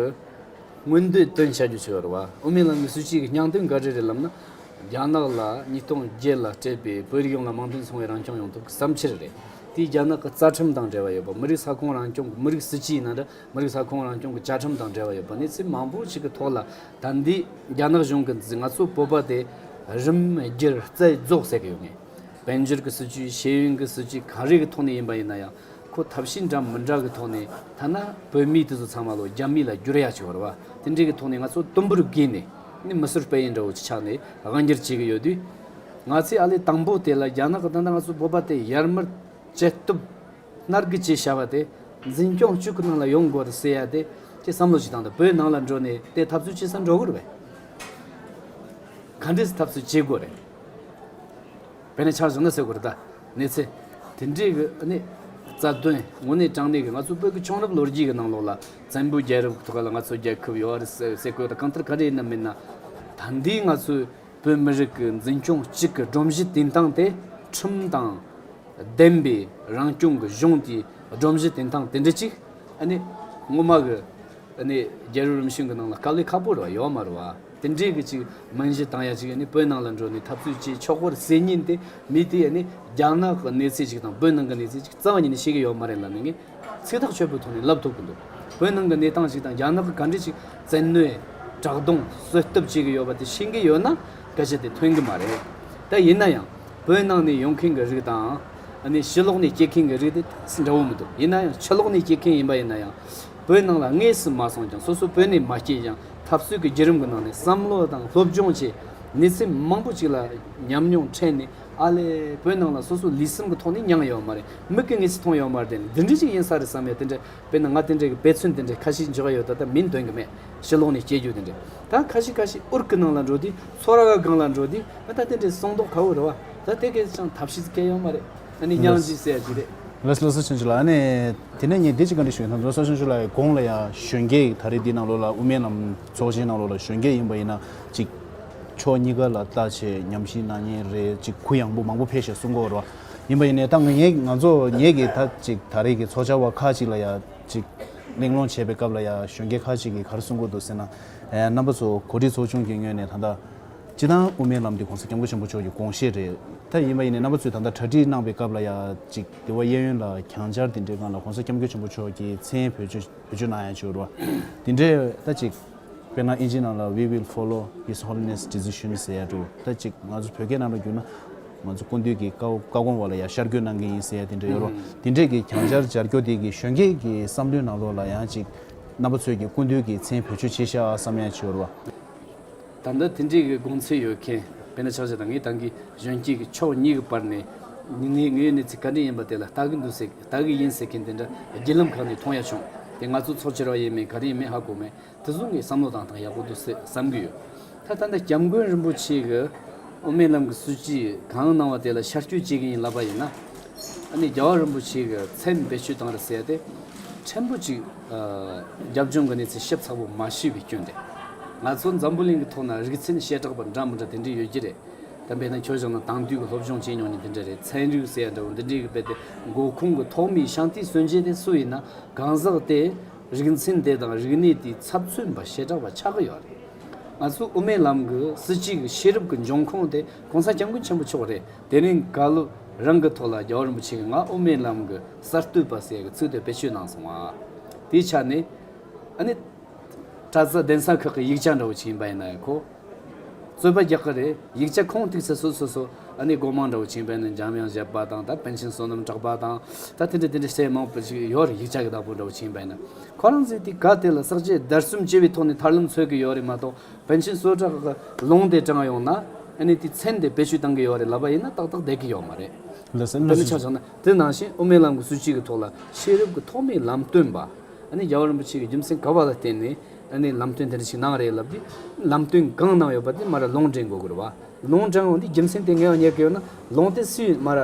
མངོན་འདོད་དོན་བྱ་རྒྱུ་ཅིག་ཡོད་རེད་བ། དབུ་མའི་ལམ་གྱི་སྲིད་བྱུས་ཀྱི་སྙིང་དོན་ག་རེ་རེད་ལབ་ན། རྒྱ་ནག་ལ་ཉིས་སྟོང་བརྒྱད་ལ་སྤྲད་པའི་བོད་རིགས་ཡོངས་ལ་མིང་དོན་མཚུངས་པའི་རང་སྐྱོང་ཡོང་ཐབས་ཀྱི་བསམ་འཆར་རེད། དེས་རྒྱ་ནག་གི་རྩ་ཁྲིམས་དང་འབྲེལ་བ་ཡོད་པ། མི་རིགས་ས་ཁོངས་རང་སྐྱོང་གི་མི་རིགས་སྲིད་བྱུས་ཡིན་ན་འདྲ། མི་རིགས་ས་ཁོངས་རང་སྐྱོང་གི་བཅའ་ཁྲིམས་དང་འབྲེལ་བ་ཡོད་པ། གནས་ཚུལ་མང་པོ་ཞིག་གི་ཐོག་ལ་ད་ལྟའི་རྒྱ་ནག་གཞུང་གིས་ང་ཚོ་བོད་པ་དེ་རིམ་བསྒྱུར་རྩ་རྫོགས་ཟེར་གི་ཡོད་ངེས། དཔལ་འབྱོར་གྱི་སྲིད་བྱུས། ཤེས་ཡོན་གྱི་སྲིད་བྱུས། ག་རེ་གི་ཐོག་ནས་ཡིན་པ་ཡིན་ན་ཡང་ཁོ་ཐབས་ཤེས་འདྲ་མི་འདྲ་གི་ཐོག་ནས་ཐ་ན་བོད་མི་དེ་ཚོ་ཚང་མ་ལོ་རྒྱ་མི་ལ་བསྒྱུར་ཡ་ཆེ་བ་རེད་བ། དེ་འདྲའི་གི་ཐོག་ནས་ང་ཚོ་དུམ་བུར་བརྒལ་ནས་ནི་མི་སེར་སྤེལ་ཡུལ་འདྲ་བོ་ཅིག་ཆགས་ནས་དབང་སྒྱུར་བྱེད་གི་ཡོད་དུས། ང་ཚོས་ཨ་ལས་དང་པོ་དེ་ལ་རྒྱ་ནག་གི་ད་ལྟ་ང་ཚོ་བོད་པ་དེ་ཡར་མར་བཅད་སྟོབས་སྣ་དགུ་ཅེས་བྱ་བ་དེ་འཛིན་སྐྱོང་བཅུ་གི་ནང་ལ་ཡོང་དགོས་རེད་ཟེར་ཡ་དེ་ཅེས་བསམ་བློ་ཞིག་བཏང་དང་། བོད་ནང་ལ་འགྲོ་ནས་དེ་འཐབ་རྩོད་བྱེད་ས་འགྲོ་དགོས་རེད་པས། ག་འདྲས་སེ་འཐབ་རྩོད་བྱེད་དགོས་རེད། དཔེར་ན་ཆ་བཞག་ན་ཟེར་དགོས་རེད་ད། གནས་ཚུལ་དེ་འདྲས་གི་ནི་རྩ་དོན་དངོས་གནས་དྲང་གནས་གི་ང་ཚོ་བོད་ཀྱི་ཁྱུང་རབས་ལོ་རྒྱུས་ཀྱི་ནང་ལོགས་ལ་བཙན་པོའི་རྒྱལ་རབས་ཐོག་ལ་ང་ཚོ་རྒྱལ་ཁབ་ཡོད་རེད་ཟེར་ཟེར་དགོས་རེད། གང་ལྟར་ག་འདྲས་ཡིན་ན་མིན་ན། ད་ལྟའི་ང་ཚོའི་བོད་མི་རིགས་ཀྱི་འཛིན་སྐྱོང་གཅིག་གི་སྒྲོམ་གཞི་བཏིང་སྟངས་དེ་ཁྲིམས་དང་ལྡན་པའི་རང་སྐྱོང་གི་གཞུང་དེའི་སྒྲོམ་གཞི་བཏིང་སྟངས་དེ་འདྲ་ཅིག་ཨ་ནི་ངོ་མ་གི་ཨ་ནི་རྒྱལ་རབས་རིམ་བྱོན་གྱི་ནང་ལ་དཀའ་ལས་ཁག་པོ་རེད་བ། ཡོད་མ་རེད་བ། དེ་འདྲའི་གི་ཅིག་རྨང་གཞི་བཏིང་ཡ་ཅིག་ཨ་ནི་བོད་ནང་ལ་འགྲོ་ནས་འཐབ་རྩོད་བྱེད་ཆོག་གོ་རེད་ཟེར་མཁན་དེ་མི་དེ་ཨ་ནི་རྒྱ་ནག་གི་གནས་ཚུལ་ཅིག་དང་བོད་ནང་གི་གནས་ཚུལ་ཅིག་རྩ་བ་ཉིད་ནས་ཤེས་ཀྱི་ཡོད་མ་རེད་ལབ་ནས་ངས་ཚིག་ཐག་ཆོད་པོའི་ཐོག་ནས་ལབ་ཐུབ་ཀྱི་འདུག་བོད་ནང་གི་གནས་སྟངས་ཅིག་དང་རྒྱ་ནག་གི་ག་འདྲ་ཅིག་བཙན་གནོན་དྲག་རྡུང་གསོད་གཏུབ་བྱེད་ཀྱི་ཡོད་པ་དེ་ཤེས་ཀྱི་ཡོད་ན་སྐད་ཆ་དེ་ཐོན་གྱི་མ་རེད། ད་ཡིན་ན་ཡང་བོད་ནང་ནས་ཡོང་མཁན་གྱི་རིགས་དང་ཨ་ནི་ཕྱི་ལོགས་ནས་སྐྱེས་མཁན་གྱི་རིགས་དེ་ཏོག་ཙམ་འདྲ་བོ་མི་འདུག་ཡིན་ན་ཡང་ཕྱི་ལོགས་ནས་སྐྱེས་མཁན་ཡིན་པ་ཡིན་ན་ཡང་། བོད་ནང་ལ་དངོས་སུ་མ་སོང་ཀྱང་སོ་སོ་བོད་ནས་མ་སྐྱེས་ཀྱང་འཐབ་རྩོད་ཀྱི་བརྒྱུད་རིམ་གྱི་ནང་ནས་བསམ་བློ་དང་སློབ་སྦྱོང་བྱས། གནས་ཚུལ་མང་པོ་ཅིག་ལ་ཉམས་མྱོང་འཕྲད་ནས་ཨ་ལས་བོད་ནང་ལ་སོ་སོ་ལུས་སེམས་ཀྱི་ཐོག་ནས་མྱངས་ཡོད་མ་རེད། མིག་གིས་དངོས་སུ་མཐོང་ཡོད་མ་རེད། དེ་ནས་འདི་འདྲ་ཅིག་ཡིན་ས་རེད་བསམ་ཡ་དེ་འདྲ། དཔེར་ན་ང་དེ་འདྲའི་གི་དཔེ་མཚོན་དེ་འདྲའི་ཁ་ཤས་འཇོག་ཡ་ཡོད། ད་ལྟ་མིང་འདོན་གི་མེད། ཕྱི་ལོགས་ནས་སྐྱེས་རྒྱུ་དེ་འདྲ། ད་ཁ་ཤས་ཁ་ཤས་ཨུར་ཀི་ནང་ལ་འགྲོ་དུས་ཚོར་བ་སྒང་ལ་འགྲོ་དུས་ཨ་ད་དེ་འདྲའི་གསང་མདོག་ཁ་བོ་རེད་བ། ད་དེ་གས་ཅང་ཐབས་ཤེས་སྐྱེ་ཡོད་མ་རེད། ཨ་ནི་སྙིང་རྗེ་ཟེར་ཡ་ཅིག་རེད། ལགས་སོ་ལགས་སོ། ཆོས་སྐྱིད་ལགས། ཨ་ནི་དེ་ནས་ངས་འདི་ཅིག་བཀའ་འདྲི་ཞུ་ཡིན་ན། ལགས་སོ། ཆོས་སྐྱིད་ལགས་གོང་ལ་ཡ་གཞོན་སྐྱེས་ད་རེས་འདི་ནང་ལོགས་ལ་དབུ་མའི་ལམ་ཚོགས་ཆེན་ནང་ལོགས་ལ་གཞོན་སྐྱེས་ཡིན་པ་ཡིན་ན་ཅིག་ཕྱོགས་གཉིས་ཀ་ལ་ལྟ་བྱས་ཉམས་ཞིབ་གནང་མཁན་རེད། ཅིག་གུ་ཡངས་པོ་མང་པོ་ཕེབས་ཤག་གསུང་གི་ཡོད་རེད་བ། ཡིན་པ་ཡིན་ནའི་ད་ང་ངས་ང་ཚོ་ངེད་ཀྱི་ད་ཅིག་ད་རེས་ཀྱི་ཚོགས་བཅར་བ་ཁག་ཅིག་ལ་ཡ་ཅིག་གླེང་སློང་བྱས་པའི་སྐབས་ལ་ཡ་གཞོན་སྐྱེས་ཁག་ཅིག་གིས་ག་རེ་གསུང་གི་འདུག་ཟེར་ན། ཨེ། རྣམ་པ་ཚོ་གོ་སྒྲིག་ཚོགས་ཆུང་གི་ངོས་ནས་ད་ལྟ་སྤྱིར་བཏང་དབུ་མའི་ལམ་འདི་༸གོང་ས་༸སྐྱབས་མགོན་ཆེན་པོ་མཆོག་གི་དགོངས་བཞེད་རེད། ད་ཡིན་པ་ཡིན་ནའི་རྣམ་པ་ཚོས་ད་ལྟ་གྲ་སྒྲིག་གནང་པའི་སྐབས་ལ་ཡ་ཅིག་དེ་བ་གཡས་གཡོན་ལ་གྱང་ཆར་དེ་འདྲའི་སྒང་ལ་༸གོང་ས་༸སྐྱབས་མགོན་ཆེན་པོ་མཆོག་གི་མཚན་བེད་སྤྱོད་བེད་སྤྱོད་གནང་ཡ་ཅིག་ཡོད་རེད་བ། དེ་འདྲའི་ད་ཅིག་དཔེར་ན་ཨིན་ཇི་ནང་ལ་We will follow His Holiness decision ཟེར་ཡ་འདུག་ད་ཅིག་ང་ཚོ་བོད་སྐད་ནང་ལ་བསྒྱུར་ན་ང་ཚོ་སྐུ་མདུན་གྱི་བཀའ་བཀའ་དགོངས་འོག་ལ་ཡ་ཤར་བསྐྱོད་གནང་གི་ཡིན་ཟེར་ཡ་དེ་འདྲ་ཡོད་རེད་བ། དེ་འདྲས་ཀྱི་གྱང་ཆར་སྦྱར་རྒྱུ་དེ་གི་གཞོན་སྐྱེས་ཀྱི་བསམ་བློའི་ནང་ལོགས་ལ་ཡང་ཅིག་རྣམ་པ་ཚོས་ཀྱི་སྐུ་མདུན་གྱི་མཚན་བེད་སྤྱོད་བྱས་ཤག་བསམ་ཡ་ཅིག་ཡོད་རེད་བ། ད་ལྟ་དེ་འདྲའི་གི་དགོངས་ཚུལ་ཡོད་མཁན། དཔེར་ན་ཆ་བཞག་ན་ངས་ད་གིན་གཞོན་སྐྱེས་ཀྱི་ཕྱོགས་གཉིས་ཀྱི་བར་ནས་ངའི་ངའི་གནས་ཚུལ་ག་འདྲ་ཡིན་པ་དེ་ལ་ལྟ་གི་འདུག་ཟེར། ལྟ་གི་ཡིན་ཟེར་མཁན་དེ་འདྲ་བརྒྱུད་ལམ་ཁག་ནས་མཐོང་ཡ་བྱུང་། དེ་ང་ཚོ་ཚོགས་བཅར་བ་ཡིན་མིན་ག་རེ་ཡིན་མིན་ཧ་གོ་མེད། དེ་ཚོ་ངས་བསམ་བློ་བཏང་སྟངས་ཡག་པོ་འདུག་ཟེར་བསམ་གི་ཡོད། ད་ད་ལྟ་༸སྐྱབས་མགོན་རིན་པོ་ཆེ་གི་དབུ་མའི་ལམ་གྱི་སྲིད་བྱུས་གང་གནང་བ་དེ་ལ་ཤར་བསྐྱོད་བྱེད་ཀྱི་ཡིན་ལབ་པ་ཡིན་ན། ཨ་ནི་རྒྱལ་བ་རིན་པོ་ཆེ་གི་མཚན་བེད་སྤྱོད་བཏང་རེད་ཟེར་ཏེ། ཕྲན་བུ་ཅིག་ཨ། རྒྱབ་ལྗོངས་ཀྱི་གནས་ཚུལ་ཞིབ་ཚགས་པོ་མ་ཤེས་པའི་སྐྱོན་རེད། ང་ཚོ་འཛམ་བུ་གླིང་གི་ཐོག་ན་རིག་ཚན་བྱེ་བྲག་པ་འདྲ་མི་འདྲ་དེ་འདྲ་ཡོད་ཀྱི་རེད། ད་དཔེར་ན་ཁྱོད་བཞག་ན་དེང་དུས་ཀྱི་སློབ་སྦྱོང་བྱེད་མྱོང་མཁན་དེ་འདྲ་རེད། ཚན་རིག་ཟེར་ཡ་འདྲ་བོ་འདི་འདྲའི་གི་རྦད་དེ་མགོ་ཁུངས་ཀྱི་ཐོག་མའི་ཤཱནྟི་སྲོལ་འབྱེད་དེ་སུ་ཡིན་ན་གང་ཟག་དེ་རིག་ཚན་དེ་དང་རིག་གནས་དེའི་ཚབ་མཚོན་པ་བྱེ་བྲག་པ་ཆགས་ཀྱི་ཡོད་རེད། ང་ཚོ་དབུ་མའི་ལམ་གྱི་སྲིད་བྱུས་ཀྱི་ཤེས་རབ་ཀྱི་འབྱུང་ཁུངས་དེ་༸གོང་ས་༸སྐྱབས་མགོན་ཆེན་པོ་མཆོག་རེད། དེ་རིང་བཀའ་སློབ་རང་གི་ཐོག་ལ་རྒྱལ་བ་རིན་པོ་ཆེ་གིས་ང་དབུ་མའི་ལམ་གྱི་གསར་གཏོད་པ་ཟེར་གྱི་ཚིག་དེ་བེད་སྤྱོད་གནང་སོང་བ། དེའི་ཆ་ནས་ཨ་ནི་གྲྭ་ཚང་གདན་ས་ཁག་གི་ཡིག་ཆ་འདྲ་བོ་ཅིག་ཡིན་པ་ཡིན་ན་ཁོ་རྩོད་པ་རྒྱག་གི་རེད། ཡིག་ཆ་ཁུངས་གཏུགས་ཚེ་སོ་སོ་སོ་ཨ་ནི་སྒོ་མང་འདྲ་བོ་ཅིག་ཡིན་པ་ཡིན་ན་འཇམ་དབྱངས་བཞད་པ་དང་ད་པཎ་ཆེན་བསོད་ནམས་གྲགས་པ་དང་ད་དེ་འདྲ་དེ་འདྲ་བཤད་མང་པོ་ཅིག་ཡོད་རེད། ཡིག་ཆ་གི་བདག་པོ་འདྲ་བོ་ཅིག་ཡིན་པ་ཡིན་ན་ཁོ་རང་ཚོས་དེ་ག་དེ་ལ་ཟག་བཅས་བརྡར་གསུམ་བྱས་པའི་ཐོག་ནས་ཐར་ལམ་འཚོལ་གི་ཡོད་རེད་མ་གཏོགས། པཎ་ཆེན་བསོད་གྲགས་ཀྱི་ལུང་དེ་དྲངས་ཡོང་ན་ཨ་ནི་དེ་མཚན་དེ་བེད་སྤྱོད་བཏང་གི་ཡོད་རེད་ལབ་པ་ཡིན་ན་ཏག་ཏག་བསྡད་ཀྱི་ཡོད་མ་རེད། ལགས་སོ། དཔེར་ན་ཆ་བཞག་ན་དེ་ནང་བཞིན་དབུ་མའི་ལམ་གྱི་སྲིད་བྱུས་ཀྱི་ཐོག་ལ་ཤེས་རབ་ཀྱི་ཐོག་མའི་ལམ་སྟོན་པ། ཨ་ནི་རྒྱལ་བ་རིན་པོ་ཆེ་གི་རྒྱུ་མཚན་ག་བ་ལ་བརྟེན་ནས་ཨ་ནི་ལམ་སྟོན་དེ་འདྲ་ཞིག་གནང་རེད་ལབ་དུས། ལམ་སྟོན་གང་གནང་ཡོད་པ་དེ་མར་ལུང་འདྲེན་དགོས་ཀྱི་རེད་བ། ལུང་དྲངས་ཡོང་དུས་རྒྱུ་མཚན་དེ་ངེས་པ་རྙེད་ཀྱི་ཡོད་ན་ལུང་དེ་སུའི་མར་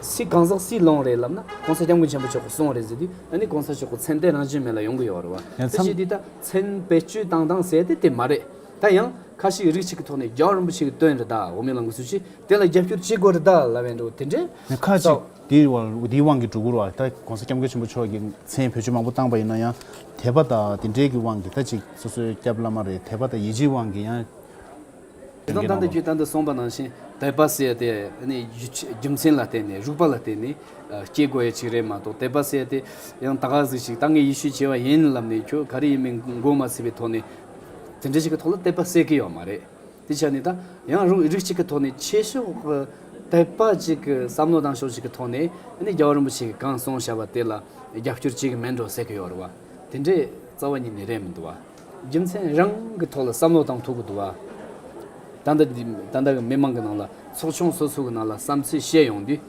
སུའི་གང་ཟག་སུའི་ལུང་རེད་ལབ་ན་༸གོང་ས་༸སྐྱབས་མགོན་ཆེན་པོ་མཆོག་གི་གསུང་རེད་ཟེར་དུས་ཨ་ནི་༸གོང་ས་མཆོག་གི་མཚན་དེ་རང་བཞིན་མེད་ལ་ཡོང་གི་ཡོད་རེད་བ། ཡང་དེ་མཚམས་བྱས་དུས་ད་མཚན་བེད་སྤྱོད་བཏང་སྟངས་ཟེར་དེ་དེ་མ་རེད། ད་ཡང་ཁ་ཤས་རིགས་གཅིག་གི་ཐོག་ནས་རྒྱལ་བ་རིན་པོ་ཆེ་གི་དོན་རེད་ད་དབུ་མའི་ལམ་གྱི་སྲིད་བྱུས་དེ་ལ་རྒྱབ་སྐྱོར་བྱེད་དགོས་རེད་ད་ལབ་པའི་འདྲ་བོ་དེ་འདྲའི་ཁ་ཅིག་དེའི་དབང་དེའི་དབང་གིས་འགྲོ་གི་རེད་བ། ད་༸གོང་ས་༸སྐྱབས་མགོན་ཆེན་པོ་མཆོག་གིས་མཚན་བེད་སྤྱོད་མང་པོ་བཏང་པ་ཡིན་ན་ཡང་དད་པ་དང་དེ་འདྲའི་གི་དབང་གིས་ད་ཅིག་སོ་སོའི་སྐྱབས་བླ་མ་རེད། དད་པ་དང་ཡིད་ཆེས་དབང་གིས་ཡང་། དེ་དང་ད་ལྟ་ཁྱོད་ད་ལྟ་གསུངས་པ་ནང་བཞིན་དད་པ་ཟེར་ཡ་དེ་ནི་རྒྱུ་རྒྱུ་མཚན་ལ་བརྟེན་ནས་རིགས་པ་ལ་བརྟེན་ནས་སྐྱེ་དགོས་ཡ་ཅིག་རེད་མ་གཏོགས། དད་པ་ཟེར་ཡ་དེ་ཡང་ད་ག་ཟིག་ཅིག་ད་ངས་ཡེ་ཤུ་བྱེས་པ་ཡིན་ལབ་ནས་ཁྱོད་ག་རེ་ཡིན་མིན་མགོ་མ་ཚོས་པའི་ཐོག་ནས་དེ་འདྲ་ཞིག་གི་ཐོག་ལ་དད་པ་ཟེར་གི་ཡོད་མ་རེད། དེ་ཆ་ནས་ད་ཡང་རུ་རིགས་གཅིག་གི་ཐོག་ནས་ཆེ་ཤོས་ཀྱི་དད་པ་གཅིག་གི་བསམ་བློ་བཏང་ཕྱོགས་གཅིག་གི་ཐོག་ནས་ཨ་ནི་རྒྱལ་བ་རིན་པོ་ཆེ་གིས་གང་གསུངས་བཞག་པ་དེ་ལ་རྒྱབ་སྐྱོར་བྱེད་གི་མེད་འགྲོ་ཟེར་གི་ཡོད་རེད་བ། དེ་འདྲས་རྩ་བ་ཉིད་ནས་རེད་མི་འདུག་བ། རྒྱུ་མཚན་རང་གི་ཐོག་ལ་བསམ་བློ་བཏང་ཐུབ་གི་འདུག་བ། ད་ལྟ་འདི་ད་ལྟ་གི་མི་མང་གི་ནང་ལ་ཚོགས་ཆུང་སོ་སོ་གི་ནང་ལ་བསམ་ཚུལ་བཤད་ཡོང་དུས།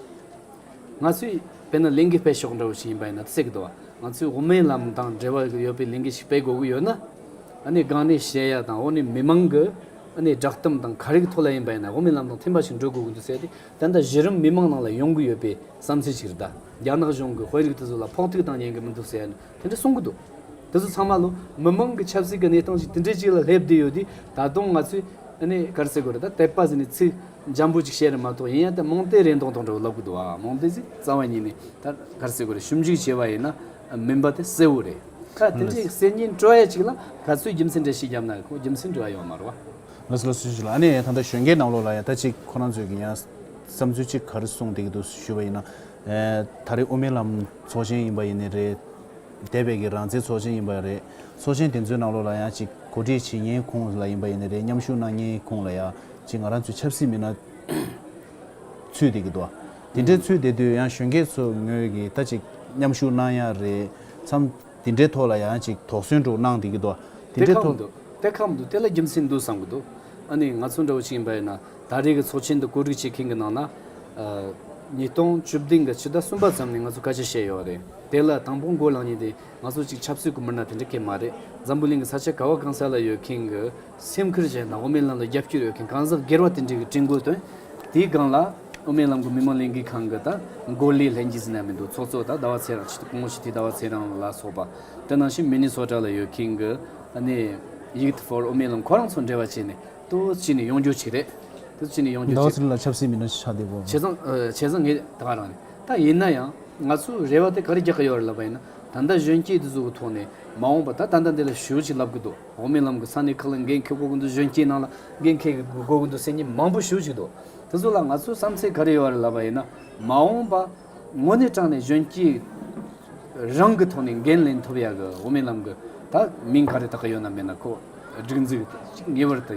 ང་ཚོས་དཔེར་ན་ལས་འགུལ་སྤེལ་ཕྱོགས་འདྲ་བོ་ཞིག་ཡིན་པ་ཡིན་ན་ཟེར་གི་འདུག་བ། ང་ཚོས་དབུ་མའི་ལམ་དང་འབྲེལ་བ་ཡོད་པའི་ལས་འགུལ་ཞིག་སྤེལ་དགོས་ཀྱི་ཡོད་ན། ཨ་ནི་སྒང་ནས་བཤད་ཡ་དང་འོ་ནི་མི་མང་གི་ཨ་ནི་བསྒྲགས་གཏམ་དང་ག་རེ་གི་ཐོག་ལ་ཡིན་པ་ཡིན་ན་དབུ་མའི་ལམ་དང་མཐུན་པ་ཞིག་འགྲོ་དགོས་ཀྱི་འདུག་ཟེར་ཏེ། ད་ལྟ་གཞི་རིམ་མི་མང་ནང་ལ་ཡོང་གི་ཡོད་པའི་བསམ་ཚུལ་ཞིག་རེད་ད། རྒྱ་ནག་གཞུང་གི་དཔོན་རིགས་དེ་ཚོ་ལ་ཕོག་ཐུག་བཏང་ཉན་གི་མི་འདུག་ཟེར་ནས་དེ་འདྲ་གསུང་གི་འདུག། དེ་ཚོ་ཚང་མ་ལོ་མི་མང་གི་ཆབ་སྲིད་ཀྱི་གནས་སྟངས་ཤིག་དེ་འདྲའི་ཅིག་ལ་སླེབས་བསྡད་ཡོད་དུས། ད་དུང་ང་ཚོས་ཨ་ནི་ག་རེ་ཟེར་དགོས་རེད། ད་དད་པ་ཟེར་ནས་ཚིག་འཇམ་པོ་ཅིག་བཤད་རེད་མ་གཏོགས། ཡིན་ཡང་ད་རྨོངས་དད་རེད་མདོག་མདོག་འདྲ་བོ་ལབ་གི་འདུག་ཨ། རྨོངས་དད་ཟེར་རྩ་བ་ཉིད་ནས་ད་ག་རེ་ཟེར་དགོས་རེད། ཞིབ་འཇུག་བྱས་པ་ཡིན་ན་མིན་པ་དེ་གསལ་བོ་རེད། ད་དེ་འདྲའི་གསལ་ཉིན་སྤྲོ་ཡ་ཅིག་ལ་ག་ཚོད་རྒྱུ་མཚན་འདྲ་ཞིག་བརྒྱབ་ན་ཁོ་རྒྱུ་མཚན་འདྲ་བ་ཡོད་མ་རེད་བ། ལགས་སོ་ལགས་སོ། ཞུ་ཞུ་ལ། ཨ་ནི་ད་ལྟ་གཞོན་སྐྱེས་ནང་ལོགས་ལ་ཡང་ད་ཅིག་ཁོ་རང་ཚོས་ཀྱི་ཡང་བསམ་ཚུལ་ཅིག་ག་རེ་གསུངས་བསྡད་ཀྱི་འདུག་ཞུས་པ་ཡིན་ན། ཨེ། ད་རེས་དབུ་མའི་ལམ་ཚོགས་ཆེན་ཡིན་པ་ཡིན་ནའི་རེད། འདས་པའི་གི་རང་བཙན་ཚོགས་ཆེན་ཡིན་པ་རེད། ཚོགས་ཆེན་དེ་ཚོའི་ནང་ལོགས་ལ་ཡང་ཅིག་གོ་སྒྲིག་བྱེད་མཁན་ཁོངས་ལ་ཡིན་པ་ཡིན་ནའི་རེད། མཉམ་ཞུགས་གནང་མཁན་ཁོངས་ལ་ཡང་ཅིག་ང་རང་ཚོའི་ཆབ་སྲིད་མི་སྣ་ཚུད་བསྡད་ཀྱི་འདུག། དེ་འདྲའི་ཚུད་བསྡད་དུས་ཡང་གཞོན་སྐྱེས་ཚོ་ངོས་ཀྱིས་ད་ཅིག་མཉམ་ཞུགས་གནང་ཡ་རེད་བསམ། དེ་འདྲའི་ཐོག་ལ་ཡང་ཅིག་དོགས་ཟོན་འདྲ་གནང་བསྡད་ཀྱི་འདུག། དེ་དེ་འདྲའི་ཁག་མི་ཐོག་འདུག། དེ་ཁག་མི་འདུག། དེ་ལ་རྒྱུ་མཚན་འདུག་བསམ་གི་འདུག། ཨ་ནི་ང་ཚོ་འདྲ་བོ་ཅིག་ཡིན་པ་ཡིན་ན་ད་རེས་ཀྱི་ཚོགས་ཆེན་འདི་གོ་སྒྲིག་བྱེད་མཁན་གྱི་ནང་ན། ཨ། ཉིས་སྟོང་བཅུ་བདུན་གྱི་ཕྱི་ཟླ་གསུམ་པ་ཙམ་ནས་ང་ཚོ་སྐད་ཆ་བཤད་ཡོད་རེད། དེ་ལ་དང་པོ་མགོ་ལངས་མཁན་དེ་ང་ཚོ་ཅིག་ཆབ་སྲིད་ཀྱི་མི་སྣ་དེ་འདྲ་གང་མ་རེད། འཛམ་བུ་གླིང་གི་ས་ཆ་ག་བ་གང་ས་ལ་ཡོད་མཁན་གྱི་སེམས་ཁུར་ཅན་དང་དབུ་མའི་ལམ་ལ་རྒྱབ་སྐྱོར་ཡོད་མཁན་གང་ཟག་སྒེར་བ་དེ་འདྲའི་གི་དྲན་སྐུལ་བཏོན། དེའི་སྒང་ལ་ དབུ་མའི་ལམ་གྱི་མི་མང་ལས་འགུལ་ཁང་གི་ད་འགོ་ལས་ལྷན་རྒྱས་ཟེར་ན་མི་འདུག་ཚོགས་གཙོ་ད་ཟླ་བ་ཚེ་རིང་ཆེད་དུ་སྐུ་ངོ་ཞི་བདེ་ཟླ་བ་ཚེ་རིང་ལ་སོགས་པ། དེ་ནང་བཞིན་མི་ནི་སོ་ཊ་ལ་ཡོད་མཁན་གྱི་ཨ་ནི་Youth for དབུ་མའི་ལམ་ཁོ་རང་ཚོ་འབྲེལ་བ་བྱས་ནས་ཏོག་ཙམ་ནས་ཡོང་རྒྱུ་ཅིག་རེད། ཏོག་ཙམ་ནས་ཡོང་རྒྱུ་ཟླ་བ་ཅིག་ཚེ་རིང་ལགས་ཆབ་སྲིད་མི་སྣ་ཞིག་ཆགས་བསྡད་པོ། བྱས་ཙང་ཨ། བྱས་ཙང་ངས་ད་ག་རང་རེད། ད་ཡིན་ན་ཡང་ང་ཚོས་རེ་བ་དེ་ག་རེ་རྒྱག་གི་ཡོད་རེད་ལབ་པ་ཡིན་ན། ད་ལྟ་གཞོན་སྐྱེས་དེ་ཚོ་གི་ཐོག་ནས་མ་འོངས་པ་ད་ད་ལྟ་འདི་ལ་ཞེ་པོ་ཅིག་ལབ་གི་འདུག་དབུ་མའི་ལམ་གྱི་ས་གནས་ཁག་ལ་འགན་འཁྱེར་དགོས་ཀྱི་འདུག་གཞོན་སྐྱེས་ནང་ལ་འགན་འཁྱེར་དགོས་ཀྱི་འདུག་ཟེར་མཁན་མང་པོ་ཞེ་པོ་ཅིག་འདུག་དེ་ཚོ་ལ་ང་ཚོའི་བསམ་ཚུལ་ག་རེ་ཡོད་རེད་ལབ་པ་ཡིན་ན། མ་འོངས་པ་དངོས་གནས་དྲང་གནས་གཞོན་སྐྱེས་རང་གི་ཐོག་ནས་འགན་ལེན་ཐུབ་ཡག་གི་དབུ་མའི་ལམ་གྱི་ད་མིང་ག་རེ་བཏགས་ཀྱི་ཡོད་ན་མེད་ན་ཁོ་སྒྲིག་འཛུགས་ཅིག་ངེས་པར་དུ་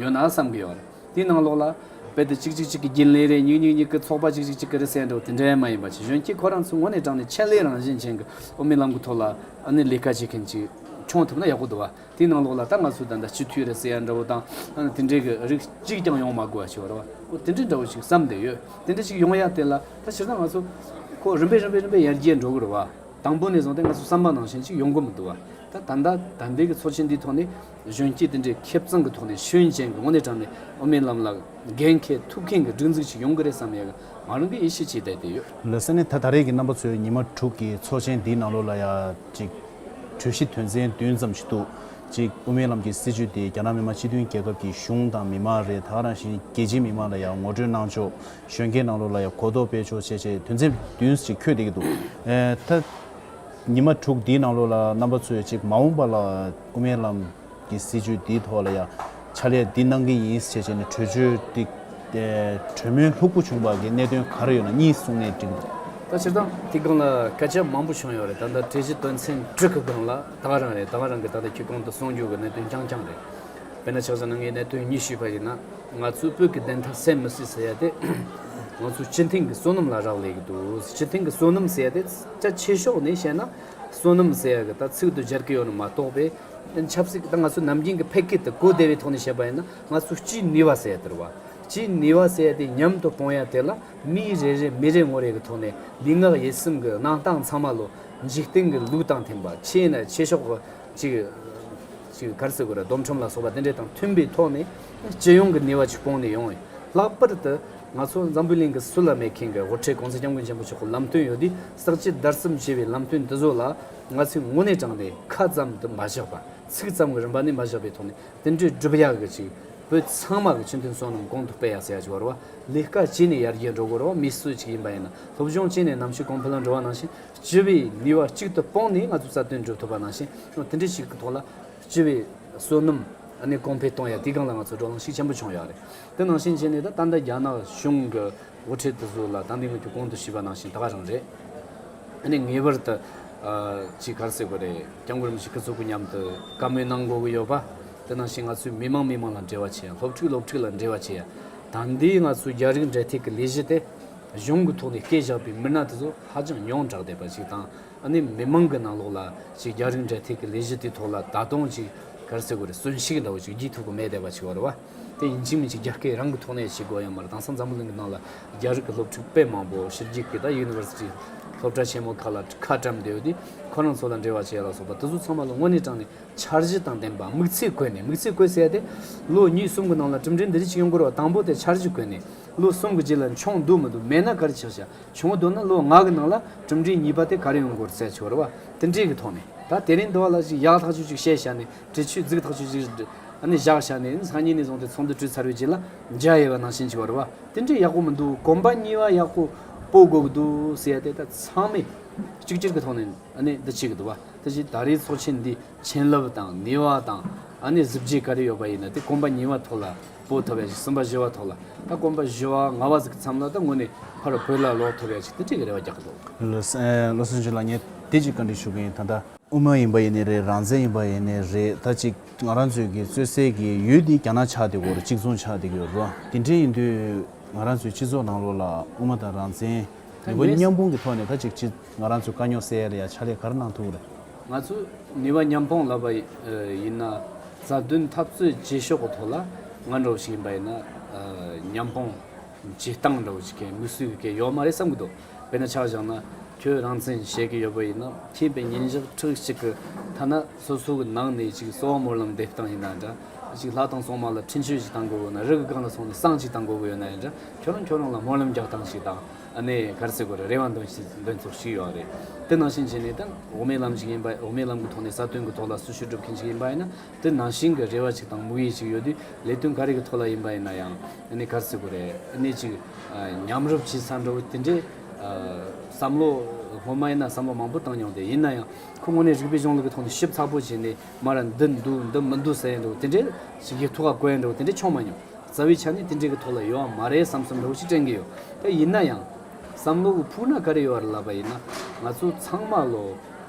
ཡོད་ན་བསམ་གྱི་ཡོད་རེད། དེའི་ནང་ལོགས་ལ་རྦད་དེ་གཅིག་གཅིག་གཅིག་གི་རྒྱུན་ལས་རེད། གཉིས་གཉིས་གཉིས་ཀྱི་ཚོགས་པ་གཅིག་གཅིག་གཅིག་གི་རེད་ཟེར་འགྲོ་དེ་འདྲ་མ་ཡིན་པ་ཅིག་གཞོན་སྐྱེས་ཁོ་རང་ཚོ་དངོས་གནས་དྲང་གནས་ཆེད་ལས་རང་བཞིན་ཅན་གྱི་དབུ་མའི་ལམ་གྱི་ཐོག་ལ་ཨ་ནི་ལས་ཀ་བྱེད་མཁན་ཅིག་བྱུང་ཐུབ་ན་ཡག་པོ་འདུག་བ། དེའི་ནང་ལོགས་ལ་ད་ང་ཚོས་ད་ལྟ་སྤྱི་འཐུས་རེད་ཟེར་ཡ་འདྲ་བོ་དང་ཨ་ནི་དེ་འདྲའི་གི་རིགས་གཅིག་ཀྱང་ཡོང་མ་དགོས་པ་ཞིག་བ་རེད་བ། འོ་དེ་འདྲའི་འདྲ་བོ་ཞིག་བསམ་བསྡད་ཡོད། དེ་འདྲ་ཞིག་ཡོང་ཡ་དེ་ལ་ད་སྤྱིར་བཏང་ང་ཚོ་ཁོ་རིམ་པས་རིམ་པས་རིམ་པས་ཡར་རྒྱས་འགྲོ་གི་རེད་བ། དང་པོ་ནས་བཟུང་སྟེ་ང་ཚོ་བསམ་པ་ནང་བཞིན་ཅིག་ཡོང་གི་མི་འདུག་བ། ད་ད་ལྟ་ད་ལྟའི་གི་ཚོགས་ཆེན་འདིའི་ཐོག་ནས་གཞོན་སྐྱེས་དེ་འདྲའི་ཁེ་བཟང་གི་ཐོག་ནས་ཤེས་ཡོན་ཅན་གྱི་དངོས་གནས་དྲང་གནས་དབུ་མའི་ལམ་ལ་འགན་འཁྱེར་ཐུབ་མཁན་གྱི་སྒྲིག་འཛུགས་ཅིག་ཡོང་གི་རེད་བསམ་ཡག་གི་ང་རང་གིས་ཡིད་ཆེས་བྱས་བསྡད་དེ་ཡོད། ལགས་སོ། ཨ་ནི་ད་ད་རེས་ཀྱི་རྣམ་པ་ཚོས་ཉི་མ་དྲུག་གི་ཚོགས་ཆེན་འདིའི་ནང་ལོགས་ལ་ཡ་ཅིག་གྲོས་གཞི་དོན་ཚན་བདུན་ཙམ་ཞིག་འདུག་ཅིག་དབུ་མའི་ལམ་གྱི་སྲིད་བྱུས་དེ་རྒྱ་ནག་མི་དམངས་སྤྱི་མཐུན་རྒྱལ་ཁབ་ཀྱི་གཞུང་དང་མི་མང་རེད། ད་ག་ནང་བཞིན་རྒྱལ་སྤྱིའི་མི་མང་ལ་ཡང་ངོ་སྤྲོད་གནང་ཕྱོགས། གཞོན་སྐྱེས་ནང་ལོགས་ལ་ཡང་གོ་རྟོགས་སྤེལ་ཕྱོགས་བྱས་བྱས་དོན་ཚན་བདུན་ཅིག་འཁོད་བསྡད་ཀྱི་འདུག་ཨེ། ད་ཉི་མ་དྲུག་འདིའི་ནང་ལོགས་ལ་རྣམ་པ་ཚོས་ཅིག་མ་འོངས་པ་ལ་དབུ་མའི་ལམ་གྱི་སྲིད་བྱུས་འདིའི་ཐོག་ལ་ཡང་ཕྱག་ལས་འདི་གནང་གི་ཡིན་ཞེས་བྱས་ནས་གྲོས་ཆོད་འདི་ཨེ། གྲོས་མོལ་ལྷུག་པོ་བྱུང་བ་གི་གནད་དོན་ག་རེ་ཡོད་ན་གཉིས་གསུངས་ནས་འགྲིག་འདུག་ད་སྤྱིར་བཏང་དེ་སྒང་ལ་སྐད་ཆ་མང་པོ་བྱུང་ཡོད་རེད། ད་ལྟ་གྲོས་གཞི་དོན་ཚན་དྲུག་གི་སྒང་ལ་ད་ག་རང་རེད། ད་ག་རང་གི་ད་ལྟ་ཁྱེད་གོང་དུ་གསུངས་རྒྱུ་གི་གནད་དོན་རྐྱང་རྐྱང་རེད། དཔེར་ན་ཆ་བཞག་ན་ངས་གནད་དོན་གཉིས་ཞུས་པ་ཡིན་ན། ང་ཚོའི་བོད་ཀྱི་བདེན་མཐའ་གསལ་མི་སྲིད་ཟེར་ཡ་དེ་ང་ཚོའི་སྤྱི་མཐུན་གྱི་བསོད་ནམས་ལ་རག་ལས་ཀྱི་འདུག་སྤྱི་མཐུན་གྱི་བསོད་ནམས་ཟེར་ཡ་དེ་ད་ཆེ་ཕྱོགས་ནས་བཤད་ན་བསོད་ནམས་ཟེར་ཡ་གི་ད་ཚིག་ཏུ་སྦྱར་གྱི་ཡོད་ནི་མ་གཏོགས་པས། ཆབ་སྲིད་ད་ང་ཚོ་ནམ་རྒྱུན་གྱི་ཕལ་སྐད་དུ་གོ་བདེ་བའི་ཐོག་ནས་བཤད་པ་ཡིན་ན་ང་ཚོ་སྤྱིའི་ནུས་པ་ཟེར་ཡ་དེ་རེད་བ། སྤྱིའི་ནུས་པ་ཟེར་ཡ་དེ་ཉམས་སུ་སྤུངས་ཡ་དེ་ལ་མི་རེ་རེ་མི་རེ་ངོ་རེ་གི་ཐོག་ནས་ལུས་ངག་ཡིད་གསུམ་གྱི་གནང་སྟངས་ཚང་མ་ལོ་འཇིག་རྟེན་གྱི་ལུགས་དང་མཐུན་པ། ཆེས་ན་ཆེ་ཕྱོགས་ཀྱི་ཅིག་ཅིག་ག་རེ་ཟེར་དགོས་རེད། སྡོམ་ཁྲིམས་ལ་སོགས་པ་དེ་འདྲ་དང་མཐུན་པའི་ཐོག་ནས་སྤྱི་ཡོངས་ཀྱི་ནུས་པ་ཅིག་སྤུངས་ནས་ཡོང་བས། ལྷག་པར་དུ་ང་ཚོ་འཛམ་བུའི་གླིང་གི་སུ་ལ་མེད་མཁན་གྱི་དབུ་ཁྲིད་གོང་ས་སྐྱབས་མགོན་ཆེན་པོ་མཆོག་གི་ལམ་སྟོན་ཡོད་དུས་ཟག་བཅས་བརྡར་གསུམ་ཞེས་པའི་ལམ་སྟོན་འདི་ཚོ་ལ་ང་ཚོས་དངོས་གནས་དྲང་གནས་ཁ་ཙམ་དུ་མ་བཞག་པ། ཚིག་ཙམ་གྱི་རིམ་པ་ནས་མ་བཞག་པའི་ཐོག་ནས་དེ་འདྲའི་སྒྲུབ་ཡག་གི་ཅིག་བོད་ཚང་མ་གི་སྤྱི་མཐུན་བསོད་ནམས་གོང་དུ་སྤེལ་ཡག་ཟེར་ཡག་ཅིག་ཡོད་རེད་བ། ལས་ཀ་བྱས་ནས་ཡར་རྒྱས་འགྲོ་དགོས་རེད་བ། མི་སུ་ཅིག་ཡིན་པ་ཡིན་ན། སློབ་སྦྱོང་བྱས་ནས་ནམ་ཞིག་གོང་འཕེལ་ལ་འགྲོ་བ་ནང་བཞིན་སྤྱི་པའི་ནུས་པ་གཅིག་ཏུ་སྤུངས་ནས་ང་ཚོས་རྩ་དོན་སྒྲུབ་ཐུབ་པ་ནང་བཞིན། དེ་འདྲའི་ཞིག་གི་ཐོག་ལ་སྤྱི་པའི་བསོད་ནམས་ཨ་ནི་གོང་འཕེལ་གཏོང་ཡ་དེའི་སྒང་ལ་ང་ཚོ་བགྲོ་གླེང་ཤུགས་ཆེན་པོ་བྱུང་ཡོད་རེད། དེ་ནང་བཞིན་བྱས་ནས་ད་ད་ལྟ་རྒྱ་ནག་གཞུང་གི་དབུ་ཁྲིད་དེ་ཚོ་ལ་ད་འདི་ངས་ཀྱི་གོང་དུ་ཞུས་པ་ནང་བཞིན་ད་ག་རང་རེད། ཨ་ནི་ངེས་པར་དུ་ཨ་ཅིག་ག་རེ་ཟེར་དགོས་རེད། སྐྱབས་མགོན་རིན་པོ་ཆེ་སྐུ་ཚེ་སྐུ་མཉམ་དུ་བཀའ་མོལ་གནང་དགོས་ཀྱི་ཡོད་པ། དེ་ནང་བཞིན་ང་ཚོས་མི་མང་མི་མང་ལ་འབྲེལ་བ་བྱེད་ཡ། སློབ་ཕྲུག་སློབ་ཕྲུག་ལ་འབྲེལ་བ་བྱེད་ཡ། ད་འདི་ང་ཚོའི་རྒྱ་རིགས་འབྲེལ་མཐུད་ཀྱི་ལས་གཞི་དེ་གཞུང་གི་ཐོག་ནས་བསྐོས་བཞག་པའི་མི་སྣ་དེ་ཚོ་ཧ་ཅང་ཉུང་དྲགས་བསྡད་པ་ཞིག་དང་། ཨ་ནི་མི་མང་གི་ནང་ལོགས་ལ་ཅིག་རྒྱ་རིགས་འབྲེལ་མཐུད་ཀྱི་ལས་གཞི་དེའི་ཐོག་ལ་ད་དུང་ཅིག་ག་རེ་ཟེར་དགོས་རེད། གསོན་ཤུགས་འདྲ་བོ་ཅིག་རྒྱས་ཐུབ་ཀྱི་མེད་བསྡད་པ་ཅིག་ཡོད་རེད་བ། དེ་ཡིན་གཅིག་མིན་གཅིག་རྒྱ་སྐད་རང་གི་ཐོག་ནས་བྱེད་དགོས་ཡོད་མ་རེད། དེང་སང་འཛམ་བུ་གླིང་གི་ནང་ལ་རྒྱ་རིགས་ཀྱི་སློབ་ཕྲུག་དཔེ་མང་པོ་ཕྱི་རྒྱལ་གྱི་ད་ཡུ་ནི་ཝར་སི་ཊི་སློབ་གྲྭ་ཆེན་མོ་ཁག་ལ་ཁ་བཀྲམ་བསྡད་ཡོད་དུས། ཁོ་རང་ཚོ་ལ་འབྲེལ་བ་བྱེད་ཡ་ལ་སོགས་པ་དེ་ཚོ་ཚང་མ་ལ་དངོས་གནས་དྲང་གནས་འཆར་གཞི་དང་ལྡན་པ། དམིགས་ཚད་བཀོད་ནས། དམིགས་ཚད་བཀོད་ཟེར་ཡ་དེ་ལོ་གཉིས་གསུམ་གྱི་ནང་ལ་གྲུབ་འབྲས་འདི་འདྲ་ཅིག་ཡོང་དགོས་རེད་བ། དང་པོ་དེ་འཆར་གཞི་བཀོད་ནས། ལོ་གསུམ་གྱི་རྗེས་ལ་བྱུང་འདུག་མི་འདུག་མེད་ན་ག་རེ་ཆགས་ཤག་བྱུང་འདུག་ན་ལོ་ལྔ་གི་ནང་ལ་གྲུབ་འབྲས་གཉིས་པ་དེ་ག་རེ་ཡོང་དགོས་རེད་ཟེར་ཆོག་རེད་བ། དེ་འདྲའི་གི་ཐོག་ནས་ད་དེ་རིང་འདི་བ་ལ་ཞིག་ཡག་ཐག་ཆོད་ཅིག་བཤད་བཞག་ནས། འབྲི་ཆུ་རྫིག་ཐག་ཆོད་ཅིག་ཨ་ནི་བཞག་བཞག་ནས། སང་ཉིན་ནས་བཟུང་སྟེ་ཚོགས་འདུ་གྲོལ་ཚར་བའི་རྗེས་ལ་མཇལ་ཡས་པ་ནང་བཞིན་ཅིག་བ་རེད་བ། དེ་འདྲའི་ཡག་པོ་མི་འདུག་གོམ་པ་གཉིས་པ་ཡག་པོ་སྤོ་དགོས་ཀྱི་འདུག་ཟེར་ཡ་དེ་ད་ཚང་མས་གཅིག་གྱུར་གྱི་ཐོག་ནས་ཨ་ནི་འདི་བྱེད་ཀྱི་འདུག་བ། དེ་བཞིན་ད་རེས་ཚོགས་ཆེན་འདི་བྱིན་རླབས་དང་ནུས་པ་དང་ཨ་ནི་གཟི་བརྗིད་ག་རེ་ཡོད་པ་ཡིན་ན་དེ་གོམ་པ་གཉིས་པ་ཐོག་ལ་སྤོ་ཐུབ་ཡ་ཞིག་གསུམ་པ་བཞི་པ་ཐོག་ལ། ད་གོམ་པ་བཞི་པ་ལྔ་པ་ཟིག་མཚམས་ལ་ད་དངོས་གནས་ཕར་བོད་ལ་ལོག་ཐུབ་ཡ་ཞིག་དེ་འདྲའི་གི་རེ་བ་རྒྱག་གི་འདུག་ལགས་སོ། ལགས་སོ། ལགས་སོ། ལགས་སོ། ལགས་སོ། ངས་དེ་ཅིག་བཀའ་འདྲི་ཞུ་གི་ཡིན། ད་ལྟ་དབུ་མ་ཡིན་པ་ཡིན་ནའི་རེད། རང་བཙན་ཡིན་པ་ཡིན་ནའི་རེད། ད་ཅིག་ང་རང་ཚོའི་གི་རྩོད་སའི་གི་ཡུལ་འདི་རྒྱ་ནག་ཆགས་བསྡད་ཡོད་རེད། གཅིག་མཚུངས་ཆགས་བསྡད་ཡོད་རེད། དེ་འདྲའི་ཡིན་དུས་ང་རང་ཚོའི་སྤྱི་ཚོགས་ནང་ལོགས་ལ་དབུ་མ་དང་རང་བཙན་ནུས་པ་མཉམ་སྤུངས་ཀྱི་ཐོག་ནས་ད་ཅིག་ཅིག་ང་རང་ཚོའི་དཀའ་རྙོག་སེལ་ཡ་ལ་ཡ་ཕྱག་ལས་ག་རེ་གནང་ཐུབ་ཀྱི་རེད། ང་ཚོས་ནུས་པ་མཉམ་སྤུངས་ལབ་པ་ཡིན་ན། རྩ་དོན་འཐབ་རྩོད་བྱེད་ཕྱོགས་ཀྱི་ཐོག་ལ་ང་འདྲ་བོ་ཞིག་ཡིན་པ་ཡིན་ན། མཉམ་སྤུངས་བྱེད་སྟངས་འདྲ་བོ་ཞིག་གི་དམིགས་བསལ་གྱི་ཡོད་མ་རེད་བསམ་གྱི་འདུག་དཔེར་ན་ཆ་བཞག་ན་ཁྱོད་རང་བཙན་བཤད་ཀྱི་ཡོད་པ་ཡིན་ན། ཁྱེད་པའི་ཉིན་ཞག་ཁྲི་གཅིག་གི་ཐ་ན་སོ་སོ་གི་ནང་ནས་ཅིག་གསོ་བ་སྨོན་ལམ་འདེབས་སྟངས་ཡིན་ན་འདྲ། ཅིག་ལྷ་དང་སྲུང་མ་ལ་འཕྲིན་བཅོལ་ཞིག་བཏང་དགོས་ཡོད་ན། རི་གི་སྒང་ལ་སོང་ནས་བསང་ཅིག་བཏང་དགོས་ཡོད་ན་ཡིན་འདྲ། ཁྱོད་རང་ཁྱོད་རང་ལ་སྨོན་ལམ་རྒྱག་སྟངས་ཤིག་དང་། ཨ་ནི་ག་རེ་ཟེར་དགོས་རེད། རེ་བ་འདོན་ཞིག་འདོན་ཚུལ་ཞིག་ཡོད་རེད། དེ་ནང་བཞིན་བྱས་ནས་ད་འོག་མིན་ལམ་ཞིག་ཡིན་པ། འོག་མིན་ལམ་གྱི་ཐོག་ནས་གསལ་སྟོན་གྱི་ཐོག་ལ་སྲི་ཞུ་སྒྲུབ་མཁན་ཞིག་ཡིན་པ་ཡིན་ན། དེ་ནང་བཞིན་གྱི་རེ་བ་ཞིག་དང་དམིགས་ཡུལ་ཞིག་ཡོད་དུས། ལས་དོན་ག་རེ་གི་ཐོག་ལ་ཡིན་པ་ཡིན་ན་ཡང་། ཨ་ནི་ག་རེ་ཟེར་དགོས་རེད། ཨ་ནི་ཅིག་ཨ་མཉམ་རུབ་བྱེད་ས་འདྲ་བོ་དེ་འདྲའི་ཨ་བསམ་བློ། སྔོན་མ་ཡིན་ན་བསམ་བློ་མང་པོ་བཏང་མྱོང་སྟེ། ཡིན་ན་ཡང་ཁོ་དངོས་གནས་རིག་པའི་གཞུང་ལུགས་ཀྱི་ཐོག་ནས་ཞིབ་ཚགས་པོ་བྱས་ནས། མར་འདི་འདུག་འདི་མི་འདུག་ཟེར་ཡ་འདྲ་བོ་དེ་འདྲའི་ཞིག་གི་ཐུགས་ཁ་གོ་ཡ་འདྲ་བོ་དེ་འདྲའི་བྱུང་མ་མྱོང་། རྩ་བའི་ཆ་ནས་དེ་འདྲའི་གི་ཐོག་ལ་ཡོད་པ་མ་རེད་བསམ་བསམ་འདྲ་བོ་ཞིག་དྲན་གྱི་ཡོད། ད་ཡིན་ན་ཡང་བསམ་བློ་གི་ཕུགས་ན་ག་རེ་ཡོད་རེད་ལབ་པ་ཡིན་ན། ང་ཚོ་ཚང་མ་ལོ་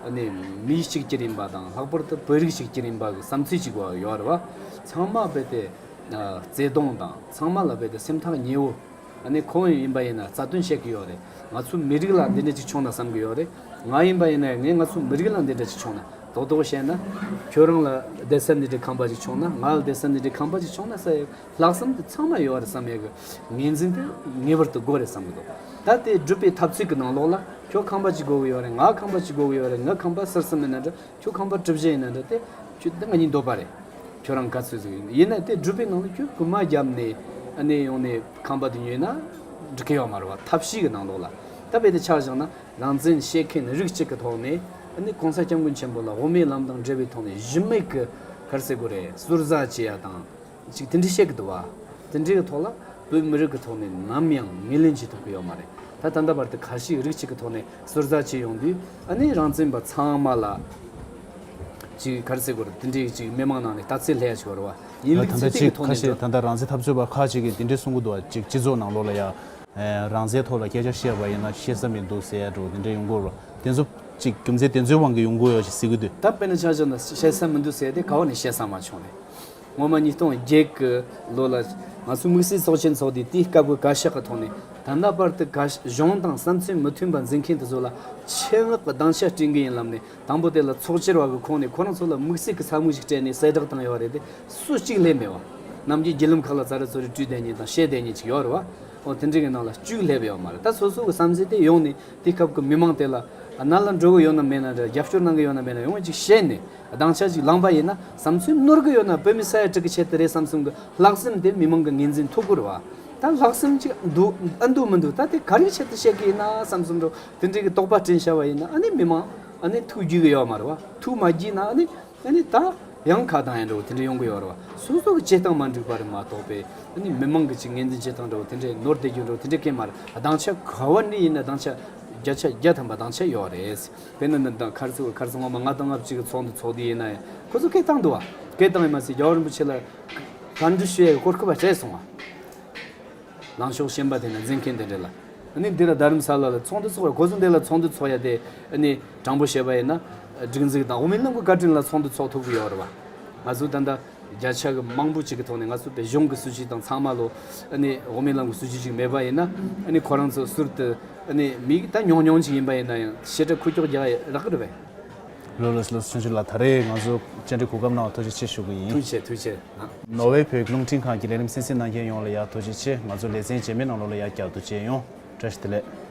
ཨ་ནི་མི་གཅིག་གྱུར་ཡིན་པ་དང་། ལྷག་པར་དུ་བོད་རིགས་གཅིག་གྱུར་ཡིན་པ་གི་བསམ་ཚུལ་གཅིག་པ་ཡོད་རེད་བ། ཚང་མ་རྦད་དེ་ཨ་བརྩེ་གདུང་དང་། ཚང་མ་ལ་རྦད་དེ་སེམས་ཐག་ཉེ་བོ། ཨ་ནི་ཁོང་ཡིན་པ་ཡིན་ན་རྩ་དོན་བཤད་ཀྱི་ཡོད་རེད། ང་ཚོའི་མི་རིགས་ལ་འདི་འདྲ་ཅིག་བྱུང་ན་བསམ་གྱི་ཡོད་རེད། ང་ཡིན་པ་ཡིན་ན་ངས་ང་ཚོའི་མི་རིགས་ལ་འདི་འདྲ་ཅིག་བྱུང་ན། རྡོག་རྡོག་བཤད་ན། ཁྱོད་རང་ལ་བསྡད་ས་འདི་འདྲའི་ཁང་པ་ཅིག་བྱུང་ན། ང་ལ་བསྡད་ས་འདི་འདྲའི་ཁང་པ་ཅིག་བྱུང་ན་ཟེར་ཡ་ལྷག་བསམ་དེ་ཚང་མ་ཡོད་རེད་བསམ་ཡ་གི་ངོས་འཛིན་དེ་ངེས་པར་དུ་དགོས་རེད་བསམ་གྱི་འདུག། ད་དེ་སྒྲུབ་པའི་ཐབས་ཚུལ་གྱི་ནང་ལོགས་ལ། ཁྱོད་ཁང་པ་ཅིག་དགོས་ཀྱི་ཡོད་རེད། ང་ཁང་པ་ཅིག་དགོས་ཀྱི་ཡོད་རེད། ང་ཁང་པ་ཟུར་གསུམ་ཡིན་ན་འདྲ། ཁྱོད་ཁང་པ་གྲུ་བཞི་ཡིན་ན་འདྲ། དེ་ཁྱོད་འདི་ང་གཉིས་འདོད་པ་རེད། ཁྱོད་རང་ག་ཚོད་ཟིག་ཡིན་ཡིན་ན། དེ་སྒྲུབ་པའི་ནང་ལ་ཁྱོད་རྐུན་མ་བརྒྱབ་ནས་ཨ་ནི་ཡོང་ནས་ཁང་པ་དེ་ཉོས་ན་འགྲིག་གི་ཡོད་མ་རེད་བ། ཐབས་ཤེས་ཀྱི་ནང་ལོགས་ལ། ད་རྦད་དེ་ཆ་བཞག་ན། རང་བཙན་བཤད་མཁན་རིགས་གཅིག་གི་ཐོག་ནས་ཨ་ནི་གོང་ས་སྐྱབས་མགོན་ཆེན་པོ་ལ་འོག་མིན་ལམ་དང་འབྲེལ་བའི་ཐོག་ནས་གཞི་མེད་ཀྱི་ག་རེ་ཟེར་དགོས་རེད། ཟུར་ཟ་བྱེད་ཡ་དང་། ཅིག་དེ་འདྲ་བཤད་ཀྱི་འདུག་བ། དེ་འདྲའི་གི་ཐོག་ལ་བོད་མི་རིགས་ཀྱི་ཐོག་ནས་ནམ་ཡང་ངོས་ལེན་བྱེད་ཐུབ་ཀྱི་ཡོད་མ་རེད། ད་ད་ལྟ་བར་དུ་ཁ་ཤས་རིགས་གཅིག་གི་ཐོག་ནས་ཟུར་ཟ་བྱས་ཡོང་དུས། ཨ་ནི་རང་བཙན་པ་ཚང་མ་ལ་ཅིག་ག་རེ་ཟེར་དགོས་རེད། དེ་འདྲའི་ཅིག་མི་མང་ནང་ནས་རྟགས་གསལ་སླེབས་ཡ་ཅིག་ཡོད་རེད་བ། ཡིན་ལུགས་ད་ཚིག་ལྟ་གི་ཅིག་ཐོག་ཁ་ནས་ཤས། འགྲོ། ད་ལྟ་རང་བཙན་འཐབ་རྩོད་པ་ཁག་ཅིག་གིས་དེ་འདྲའི་གསུང་གི་འདུག་བ། ཅིག་སྤྱི་ཚོགས་ནང་ལོགས་ལ་ཡ། ཨེ། རང་བཙན་ཐོག་ལ་སྐད་ཆ་བཤད་པ་ཡིན་ན་བཤད་ས་མི་འདུག་ཟེར་ཡ་འདྲ་བོ་དེ་འདྲ་ཡོང་གི་ཡོད་རེད་བ། དེ་ཚོ་ཅིག་རྒྱུ་མཚན་དེ་ཚོའི་དབང་གིས་ཡོང་གི་ཡོད་ཅེས་ཟེར་གི་འདུག། ད་དཔེར་ན་ཆ་བཞག་ན། བཤད་ས་མི་འདུག་ཟེར་ཡ་དེ་ག་བ་ནས་བཤད་ས་མ་བྱུང་རེད། སྔོན་མ་ཉིས་སྟོང་བརྒྱད་ཀྱི་ལོ་ལ་ང་ཚོའི་དམིགས་བསལ་ཚོགས་ཆེན་ཚོགས་དུས། དེའི་སྐབས་ཀྱི་བཀའ་ཤག་གི་ཐོག་ནས། ད་ལྟ་བར་དུ་བཀའ་ཤག་གཞུང་དང་བསམ་ཚུལ་མི་མཐུན་པ་འཛིན་མཁན་དེ་ཚོ་ལ་ཆེད་མངགས་ཀྱི་སྡིངས་ཆ་སྤྲད་གི་ཡིན་ལབ་ནས། དང་པོ་དེ་ལ་ཚོགས་བཅར་བ་གི་ཁོངས་ནས་ཁོ་རང་ཚོ་ལ་དམིགས་བསལ་གྱི་ས་མིག་ཞིག་སྤྲད་ནས་གསལ་བསྒྲགས་བཏང་ཡོད་རེད་དེ། སུ་གཅིག་སླེབས་མེད་བ། ནམ་རྒྱུན་བརྒྱུད་ལམ་ཁག་ལ་ཙ་རི་ཙོ་རི་བྲིས་བསྡད་མཁན་དང་བཤད་བསྡད་མཁན་ཅིག་ཡོད་རེད་བ། འོ་དེ་འདྲ་གི་ནང་ལ་གཅིག་སླེབས་ཡོད་མ་རེད། ད་སོ་སོ་གི་བསམ་ཚུལ་དེ་ཡོང་ནས། དེའི་སྐབས་ཀྱི་མི་མང་དེ་ལ་ནང་ལ་འགྲོ་གི་ཡོད་ན་མེད་ན་འདྲ། རྒྱབ་སྐྱོར་གནང་གི་ཡོད་ན་མེད་ན། ཡོང་ཅིག་བཤད་ནས་སྡིངས་ཆ་ཅིག་ལངས་པ་ཡིན་ན། བསམ་ཚུལ་ནོར་གི་ཡོད་ན་བོད་མི་ས་ཡ་དྲུག་གི་ཆེད་དུ་རེད་བསམ་བསམ་གི་ལྷག་བསམ་དེ་མི་མང་གི་ངོས་འཛིན་ཐུབ་དགོས་རེད་བ། ད་ལྷག་བསམ་ཅིག་འདུག་ཨ་འདུག་མི་འདུག། ད་དེ་ག་རེའི་ཆེད་དུ་བཤད་གི་ཡིན་ན་བསམ་བསམ་འདྲ་བོ་དེ་འདྲའི་གི་དོགས་པ་དྲན་བྱས་པ་ཡིན་ན། ཨ་ནི་མི་མང་ཨ་ནི་ཐུགས་རྒྱུས་གི་ཡོད་མ་རེད་བ། ཐུགས་མ་རྒྱུས་ན་ཨ་ནི། ཨ་ནི་ད་ཡང་ཁ་བཏང་ཡ་འདྲ་བོ་དེ་འདྲ་ཡོང་གི་ཡོད་རེད་བ། སོ་སོ་གི་བྱེད་སྟངས་མ་འགྲིག་པ་རེད་མ་གཏོགས་པའི། ཨ་ནི་མི་མང་གི་ཅིག་ངོས་འཛིན་བྱེད་སྟངས་འདྲ་བོ་དེ་འདྲ་ནོར་བསྡད་རྒྱུ་འདྲ་བོ་དེ་འདྲ་གང་ཡང་མ་རེད། སྡིངས་ཆ་ག་བ་ནས་ཡིན་ན་སྡིངས་ཆ་བརྒྱ་ཆ་བརྒྱ་ཐམ་པ་སྡིངས་ཆ་ཡོད་རེད། དཔེར་ན་འདི་འདྲ་ཁར་སང་ཁར་སང་སྔོན་མ་ལྔ་དང་ལྔ་བཅུ་གི་ཚོགས་འདུ་ཚོགས་དུས་ཡིན་ན་ཡང་ཁོ་ཚོ་སྐད་བཏང་འདུག་བ། སྐད་བཏང་ཡོད་མ་ཟད། རྒྱལ་བ་རིན་པོ་ཆེ་ལ་བཀའ་འདྲི་ཞུ་ཡའི་གོ་སྐབས་སྤྲད་སོང་བ། ལངས་ཕྱོགས་གཞན་པ་དེ་ན་འཛིན་མཁན་དེ་འདྲ་ལ། ཨ་ནི་འདི་ལ་རྡ་རམ་ས་ལ་ལ་ཚོགས་འདུ་ཚོགས་ཡ། ཁོ་ཚོ་འདི་ལ་ཚོགས་འདུ་ཚོགས་ཡ་དེ། ཨ་ནི་དྲང་པོ་བཤད་པ་ཡིན་ན། སྒྲིག་འཛུགས་དང་འོག་མིན་ལམ་གྱི་བཀའ་དྲིན་ལ་ཚོགས་འདུ་ཚོགས་ཐུབ་ཀྱི་ཡོད་རེད་བ། ང་ཚོ་ད་ལྟ་བརྒྱ་ཆ་གི་མང་པོ་ཅིག་གི་ཐོག་ནས། ང་ཚོ་བོད་གཞུང་གི་སྲིད་ཇུས་དང་ཚང་མ་ལོ། ཨ་ནི་འོག་མིན་ལམ་གྱི་སྲིད་ཇུས་ཅིག་མེད་པ་ཡིན་ན། ཨ་ནི་ཁོ་རང་ཚོ་ཟུར་དུ། ཨ་ནི་མི་ད་ཉུང་ཉུང་ཅིག་ཡིན་པ་ཡིན་ན་ཡང་ཞེ་དྲག་ཁུ་ཁྱོག་རྒྱག་ཡ་རག་གི་རེད་པས། ལགས་ལགས་ལགས། ཆོས་འབྱོར་ལགས། ད་རེས་ང་ཚོ་བཅར་འདྲི་གོ་སྐབས་གནང་བ་ཐུགས་རྗེ་ཆེ་ཞུ་གི་ཡིན། ཐུགས་རྗེ་ཆེ། ཐུགས་རྗེ་ཆེ། ནོར་ཝེ་བོད་ཀྱི་རླུང་འཕྲིན་ཁང་གི་ལས་རིམ་གསན་གཟིགས་གནང་མཁན་ཡོངས་ལ་ཡ་ཐུགས་རྗེ་ཆེ། ང་ཚོ་ལེ་ཚན་རྗེས་མའི་ནང་ལོགས་ལ་ཡ་བསྐྱར་དུ་མཇལ་ཡོང་། བཀྲ་ཤིས་བདེ་ལེགས།